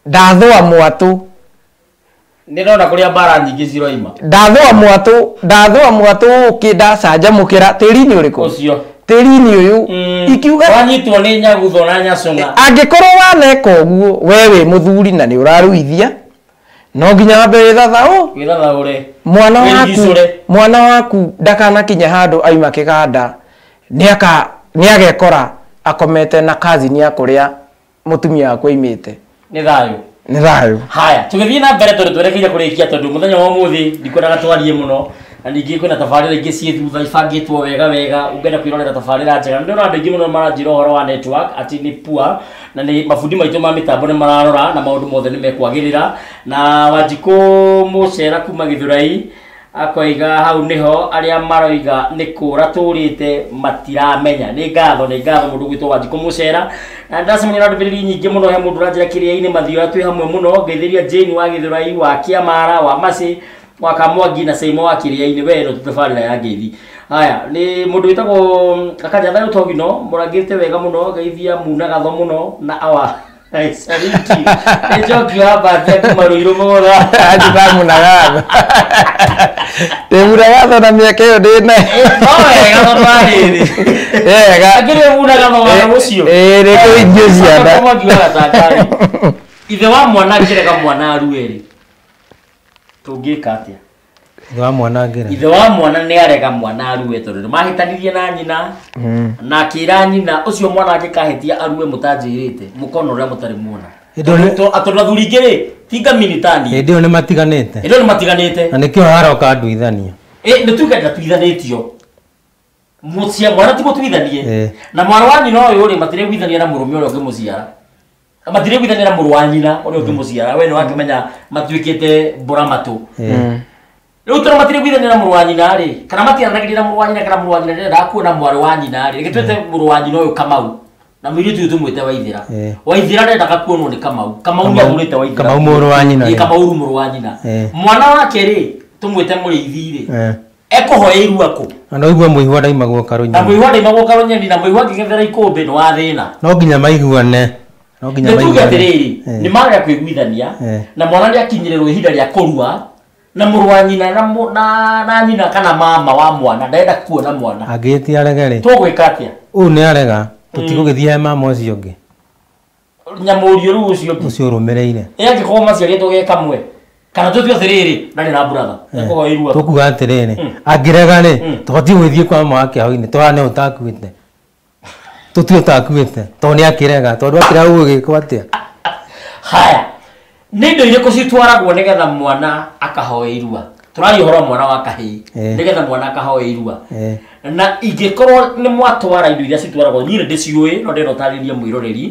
ndathũa mwatũ nĩ ndona kũrĩa mbara nyingĩ ciroima ndathũa mwatũ ũkĩ ndacanjamũkĩra tĩri-inĩ ũrĩkũ ũcio tĩri-inĩ ũyũ ikiuga wanyitwo nĩ nyagutho na nyacũng'a angĩkorwo waneka ũguo we wĩ mũthuri na nĩ ũraruithia no nginya wambe wĩthathaũre mwana waku ndakanakinye handũ aima kĩganda nĩ agekora akomete na cousin ya kũrĩa mũtumia waku aimĩte nĩ thayũ nĩ thayũ haya tũgĩthiĩ na mbere tondũ twerekeire kũrĩkia tondũ mũthenya wa ũmũthĩ ndikwendaga twarie mũno na ningĩ kwĩna tabarĩra ingĩ ciĩ thutha ibangĩtwo wega wega ũngĩenda kwĩrorera tabarĩra njega nĩ ndĩrona andũ aingĩ mũno maranjĩra ũhoro wa network atĩ nĩ poor na nĩ mabundi maitũ ma mĩtambo nĩ mararora na maũndũ mothe nĩ mekwagĩrĩra na Wanjikũ Mũcera kuma Gĩthũrai akoiga hau niho aria maroiga ni kura turite matiramenya ni ngatho mundu gwitwo Wanjikũ Mucera na ndacemania na ndũmĩrĩri nyingĩ mũno he mũndũ ũranjĩra kĩrĩa-inĩ mathioya twĩ hamwe mũno ngeithĩria Jane wa Gĩthũrai wa Kĩamara wa Macĩ wa Kamwangi na Seimo wa kĩrĩa-inĩ we no tũtabarĩra ya ngeithi. Haya nĩ mũndũ wĩtagwo Akanja Thayũ Togino mũrangĩte wega mũno geithia muna gatho mũno na awa salute nĩ njoki wa mbatia kuma Ruiru Mũgũtha. Anjĩta munagatho, ndĩ munagatho na mĩaka ĩyo ndĩ nayo. No wega tondũ wa rĩrĩ wega akĩrĩ muna gatho wa ũcio. Ĩĩ, nĩ kũingio ciana. Mwangi wa Gatanga rĩ, ithe wa mwana angĩrega mwana arue rĩ, tũngĩka atĩa? Ithe wa mwana angĩrega. Ithe wa mwana nĩ arega mwana arue tondũ nĩ mahĩtanirie na nyina na akĩra nyina ũcio mwana angĩkahĩtia arue mũtanjĩrĩte mũkona ũrĩa mũtarĩ muona. Hĩndĩ ĩyo Tondũ athuri ingĩ rĩ ti ngamini tani. Hĩndĩ ĩyo nĩ matiganĩte. Hĩndĩ ĩyo nĩ matiganĩte. Na nĩkĩo haroka nduithania. Nĩ tuge ndatuithanĩtio. Mũcia mwana ti mũtuithanie. Na mwana wa nyina ũyũ rĩ matirĩguithania na mũrũme ũrĩa ũngĩmũciara. Matirĩguithania na mũrũ wa nyina ũrĩa ũngĩmũciara. We nĩ wakĩmenya matuĩkĩte mbũra matũ. Rĩu tondũ matirĩguithania na mũrũ wa nyina rĩ, kana matiaranagĩria na mũrũ wa nyina kana mũrũ wa nyina ndendaga kuona mwarĩ wa nyina rĩ, reke twĩte mũrũ wa nyina ũyũ Kamau. Na mũirĩtu ũyũ tũmwĩte Waithĩra. Waithĩra ndendaga kuonwo nĩ Kamau. Kamau nĩ athurĩte Waithĩra. Kamau mũrũ wa nyina. Kamau mũrũ wa nyina. Mwana wake rĩ tũmwĩte Mũrĩithi rĩ. Ekũhoya irua kũ? Na no igue mũihwa ndaimagwo karũnyeni. Na mũihwa ndaimagwo karũnyeni na mũihwa angĩgethera ikũmbĩ nĩ wa thĩna. No nginya maiguane. No nginya maiguane. Nĩ tuge atĩrĩrĩ, nĩ marega kwĩiguithania na mwana nĩ akinyĩrĩrwo ihinda rĩa kũrua na mũrũ wa nyina na nyina kana mama wa mwana ndarenda kuona mwana. Angĩtia arege rĩ. Tũgwĩka atĩa? Ũyũ nĩ arega, tũtigũgĩthiĩ he mama ũcio ũngĩ. Nyamũriũ rĩu ũcio ũngĩ. Ũcio ũrũmĩrĩire. Ĩ angĩkorwo maciarĩtwo ge kamwe. Kana tũtue atĩrĩrĩ, ndarĩ na brother. Ekũhoya irua. Tũkuga atĩrĩrĩ, angĩrega rĩ, tũbatiĩ gũgĩthiĩ kwa mama wake hau-inĩ, tũhane ũtakuĩte. Tũtue ũtakuĩte, tondũ nĩ akĩrega, tondũ akĩrega ũgũgĩkwo atĩa? Haya, nĩ indo irĩkũ citwaragwo nĩgetha mwana akahoe irua? Tũraria ũhoro wa mwana wa kahĩĩ, nĩgetha mwana akahoe irua. Na ingĩkorwo nĩ mwatwara indo iria citwaragwo, niĩ nĩ ndĩciũĩ, no ndĩrenda ũtarĩrie mwĩroreri.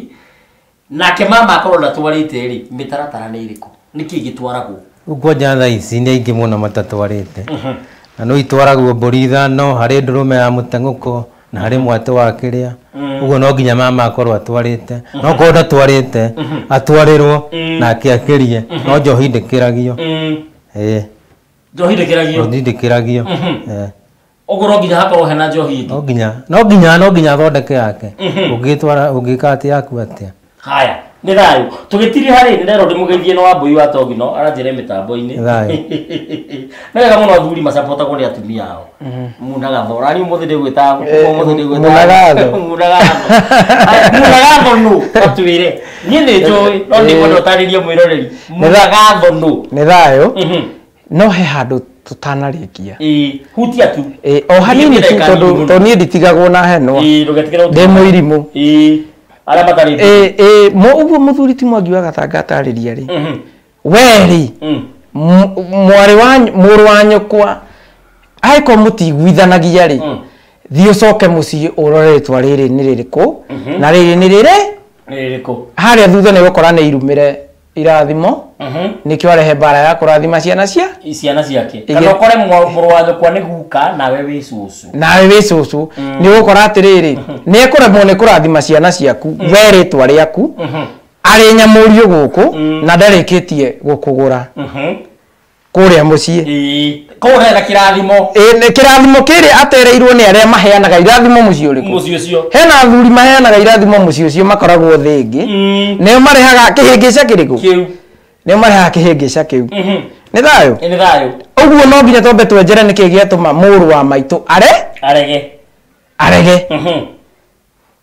Nake mama akorwo ndatwarĩte rĩ, mĩtaratara nĩ ĩrĩkũ? Nĩkĩ gĩtwaragwo? Rĩu kwanja thaa ici nĩ aingĩ mũno matatwarĩte. Na no itwaragwo mbũri ithano, harĩ ndũrũme ya mũteng'ũko, na harĩ mwatũ wa kĩrĩa. Ũguo no nginya mama akorwo atwarĩte. No korwo ndatwarĩte, atwarĩrwo nake akĩrie. No njohi ndĩkĩragio. Njohi ndĩkĩragio? Njohi ndĩkĩragio. Ũguo no nginya hakorwo hena njohi ĩngĩ? No nginya, no nginya, no nginya athondeke yake. Ũngĩtwara, ũngĩka atĩ yaku atĩa? Haya, nĩ thayũ. Tũgĩtiriha rĩ, nĩ nderwo ndĩmũgeithie na Wambũi wa Togino, aranjĩra mĩtambo-inĩ. Thayũ. Nĩ wega mũno athuri macapotagwo nĩ atumia ao. Munagatho. Rani ũmũthĩ ndĩgwĩta, ũmũthĩ ndĩgwĩta. Munagatho. Munagatho. Munagatho nũ? Atwĩre. Niĩ nĩ njũĩ, no nĩngwenda ũtarĩrie mwĩroreri. Munagatho nũ? Nĩ thayũ. No he handũ tũtanarĩkia. Hutia tu. O hanini tu tondũ niĩ nditigagwo na henwa. Ndũgetigĩre Ndĩ mũirimũ. Arĩa matarĩ. Ũguo mũthuri ti Mwangi wa Gatanga atarĩria rĩ. We rĩ, mwarĩ wa mũrũ wa nyũkwa angĩkorwo mũtiguithanagia rĩ, thiĩ ũcoke mũciĩ ũrore rĩtwa rĩrĩ nĩ rĩrĩkũ na rĩrĩ nĩ rĩrĩ nĩ rĩrĩkũ. Harĩa thutha nĩ ũgũkora nĩ irumĩre irathimo, nĩkĩo arehe mbara ya kũrathima ciana cia ciana ciake. Kana ũkore mũrũ wa nyũkwa nĩ guka nawe wĩ cũcũ. Nawe wĩ cũcũ, nĩ ũgũkora atĩrĩrĩ, nĩ ekũremwo nĩ kũrathima ciana ciaku, we rĩtwa rĩaku, arĩ nyamũriũ gũkũ na ndarĩkĩtie gũkũgũra kũrĩa mũciĩ. Koguo ndarĩ na kĩrathimo. Nĩ kĩrathimo kĩrĩa atereirwo nĩ arĩa maheanaga irathimo mũciĩ ũrĩkũ? Mũciĩ ũcio. Hena athuri maheanaga irathimo mũciĩ ũcio makoragwo thĩ ĩngĩ. Nĩo marehaga kĩhĩngĩca kĩrĩkũ? Kĩu. Nĩo marehaga kĩhĩngĩca kĩu. Nĩ thayũ? Nĩ thayũ. Ũguo no nginya twambe twenjere nĩkĩ gĩatũma mũrũ wa maitũ arege. Arege.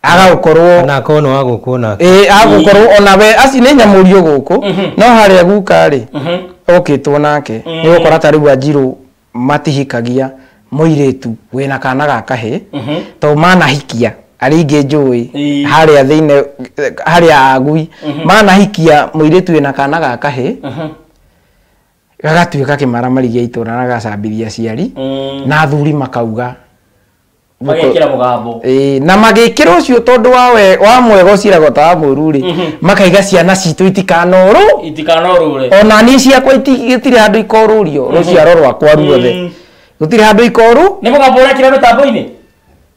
Agagũkorwo na akorwo nĩ wa gũkũ nake. Agũkorwo ona we aci nĩ nyamũriũ gũkũ. No harĩa guka rĩ, okĩtwo nake. Nĩ ũgũkora ta rĩu Anjirũ matihikagia mũirĩtu wĩna kana ga kahĩĩ, tondũ manahikia arĩa ingĩ njũĩ harĩa thĩinĩ, harĩa agui, manahikia mũirĩtu wĩna kana ga kahĩĩ, gagatuĩka kĩmaramari gĩa itũra na gagacambithia aciari, na athuri makauga magekĩra mũgambo. Na magĩkĩra ũcio tondũ wa mwega ũciragwo ta wa mũru rĩ, makaiga ciana citũ itikanorũ. Itikanorũre. Ona niĩ ciakwa itirĩ handũ ikorũrio, rũciaro rwakwa ruothe. Gũtirĩ handũ ikorũ. Nĩ mũgambo ũrekĩra mĩtambo-inĩ?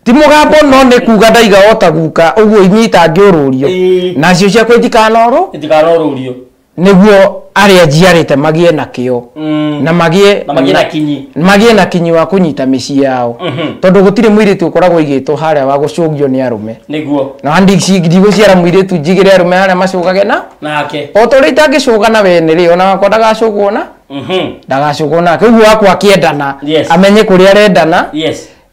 Ti mũgambo no nĩ kuga ndaiga o ta guka, ũguo inyuĩ itangĩũrũrio. Nacio ciakwa itikanorũ. Itikanorũrio. Nĩguo arĩa njiarĩte magĩe na kĩo na magĩe na kinyi, magĩe na kinyi wa kũnyita mĩciĩ yao. Tondũ gũtirĩ mũirĩtu ũkoragwo aigĩtwo harĩa wa gũcũgio nĩ arũme. Nĩguo. Na ndigũciara mũirĩtu njigĩre arũme harĩa macũgage na nake. O ta ũrĩa itangĩcũga na wene rĩ, ona wakwa ndagacũgwo na ndagacũgwo nake. Ũguo wakwa akĩendana amenye kũrĩa arendana.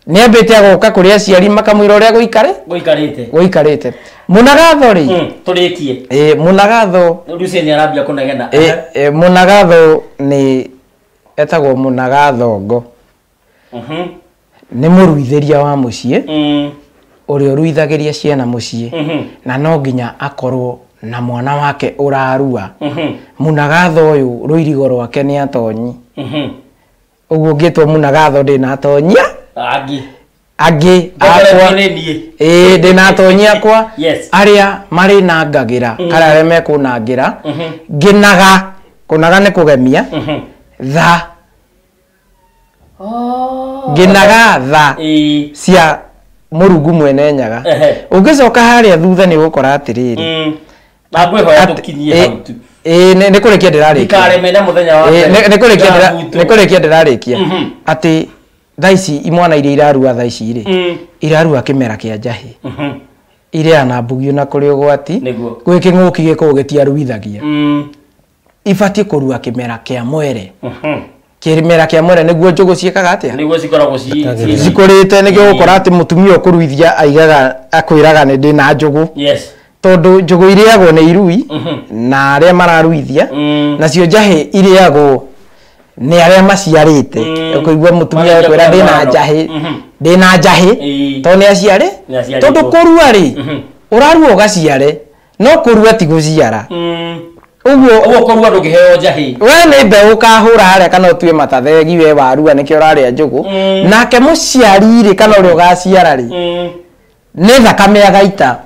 Nĩambĩte agoka kũrĩ aciari makamwĩra ũrĩa gũikarĩte. Gũikarĩte. Mũnagatho rĩ, tũrĩkie. Mũnagatho Lucy nĩ arambia kũnegena. Mũnagatho nĩ etagwo mũnagathongo. Nĩ mũruithĩria wa mũciĩ ũrĩa ũruithagĩria ciana mũciĩ, na no nginya akorwo na mwana wake ũrarua. Mũnagatho ũyũ rũirigo rwake nĩ atonyi. Ũguo ngĩtwo mũnagatho ndĩna atonyia angĩ akwa, ndĩna atonyi akwa arĩa marĩ na ngagĩra kana arĩa mekũnangĩra. Ngĩnaga, kũnaga nĩ kũgemia tha, ngĩnaga tha cia Mũrungu mwene Nyaga. Ũngĩcoka harĩa thutha nĩ ũgũkora atĩrĩrĩ, na ngwĩhoya tũkinyie hau tu. Nĩ kũrĩkia ndĩrarĩkia. Ndikaremere mũthenya wa mbere. Nĩ kũrĩkia ndĩrarĩkia atĩ thaa ici imwana iria irarua thaa ici rĩ, irarua kĩmera kĩa njahĩ, iria na mbugio na kũrĩ ũgwati, gwĩ kĩng'ũki gĩkoragwo gĩtiaruithagia. Ibatiĩ kũrua kĩmera kĩa mwere. Kĩmera kĩa mwere nĩguo njũgũ ciĩkaga atĩa? Nĩguo cikoragwo cikũrĩte. Nĩkĩo ũgũkora atĩ mũtumia ũkũruithia aigaga akwĩraga nĩ ndĩna njũgũ. Tondũ njũgũ irĩagwo nĩ irui na arĩa mararuithia, nacio njahĩ irĩagwo nĩ arĩa maciarĩte. Ũkũigua mũtumia akwĩra ndĩna njahĩ, ndĩna njahĩ, tondũ nĩ aciare. Tondũ kũrua rĩ, ũrarua ũgaciare, no kũrua ti gũciara. Ũguo kũrua ndũngĩheo njahĩ. We nĩ mbeũ ũkahũra harĩa kana ũtue matathegi, we warua nĩkĩo ũrarĩa njũgũ. Nake mũciari rĩ, kana ũrĩa ũgaciara rĩ, nĩ thakame agaita.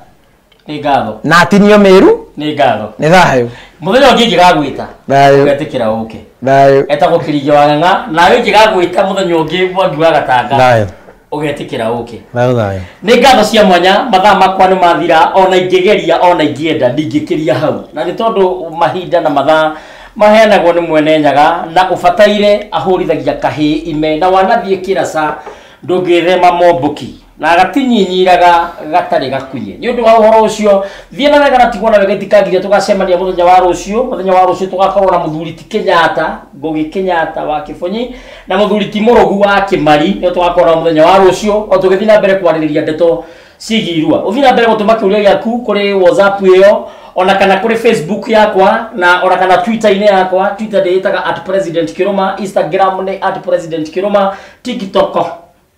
Nĩ ngatho. Na atinio mĩru. Nĩ ngatho. Nĩ thayũ. Mũthenya ũngĩ ingĩgagwĩta. Thayũ. Ũgetĩkĩra ũke. Thayũ. Etagwo Kĩringĩ wa Ng'ang'a, nawe ingĩgagwĩta mũthenya ũngĩ Mwangi wa Gatanga. Thayũ. Ũgetĩkĩra ũke. Thayũ thayũ. Nĩ ngatho cia mwanya, mathaa makwa nĩ mathira, ona ingĩgeria ona ingĩenda ndingĩkĩria hau. Na nĩ tondũ mahinda na mathaa maheanagwo nĩ mwene Nyaga, na ũbataire ahũrithagia kahĩĩ ime, na wanathiĩ kĩraca ndũngĩthema mombũki na gatinyinyiraga gatarĩ gakunye. Nĩ ũndũ wa ũhoro ũcio, thiĩ na wega na tigwo na wega itikangiria tũgacemania mũthenya wa rũciũ. Mũthenya wa rũciũ tũgakorwo na mũthuri ti Kenyatta, Ngũgĩ Kenyatta wa Kĩbonyi, na mũthuri ti Mũrũgu wa Kĩmari. Nĩo tũgakorwo na mũthenya wa rũciũ o tũgĩthiĩ na mbere kwarĩrĩria ndeto ciĩgiĩ irua. Ũthiĩ na mbere gũtũma kĩũria gĩaku kũrĩ WhatsApp ĩyo, ona kana kũrĩ Facebook yakwa, na ona kana Twitter-inĩ yakwa. Twitter ndĩĩtaga @PresidentKĩrũma, Instagram nĩ @PresidentKĩrũma, TikTok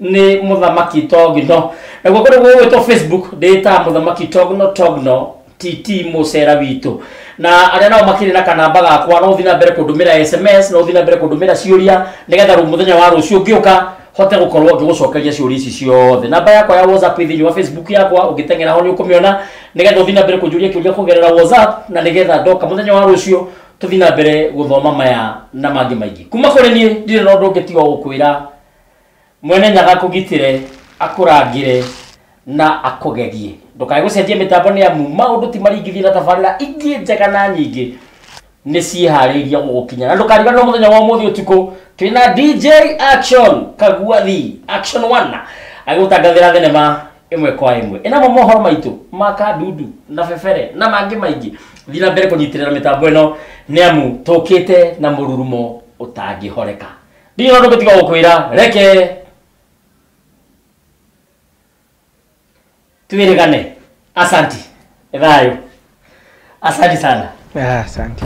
nĩ Mũthamaki Togno, naguo kũrĩ gũgwĩtwo Facebook ndĩĩtaga Mũthamaki Togno Togno TT mũcera witũ. Na arĩa nao makĩrĩ na kanamba gakwa, no ũthiĩ na mbere kũndũmĩra SMS, no ũthiĩ na mbere kũndũmĩra ciũria, nĩgetha rĩu mũthenya wa rũciũ ngĩũka hote gũkorwo ngĩgũcokeria ciũria ici ciothe. Namba yakwa ya WhatsApp ĩ thĩinĩ wa Facebook yakwa, ũngĩteng'era ho nĩ ũkũmĩona, nĩgetha ũthiĩ na mbere kũnjũria kĩũria kũgerera WhatsApp, na nĩgetha ndoka mũthenya wa rũciũ tũthiĩ na mbere gũthoma maya na mangĩ maingĩ. Kuma kũrĩ niĩ ndirĩ na ũndũ ũngĩ tiga gũkwĩra mwene Nyaga akũgitĩre, akũrangĩre na akũgegie. Ndũkae gũcenjia mĩtambo nĩ amu maũndũ ti maringithie na tabarĩra ingĩ njega na nyingĩ nĩ ciĩharĩirie gũgũkinya. Na ndũkariganĩrwo mũthenya wa ũmũthĩ ũtukũ twĩna DJ Action Kaguathi Action 1 agĩgũtangathĩra thenema ĩmwe kwa ĩmwe. Ĩnamo mohoro maitũ ma Kandudu na Bebere na mangĩ maingĩ. Thiĩ na mbere kũnyitĩrĩra mĩtambo ĩno nĩ amu tũkĩte na mũrurumo ũtangĩhoreka. Ndirĩ na ũndũ ũngĩ tiga gũkwĩra reke twĩrĩgane. Asanti. Thayũ. Asante sana. Asante.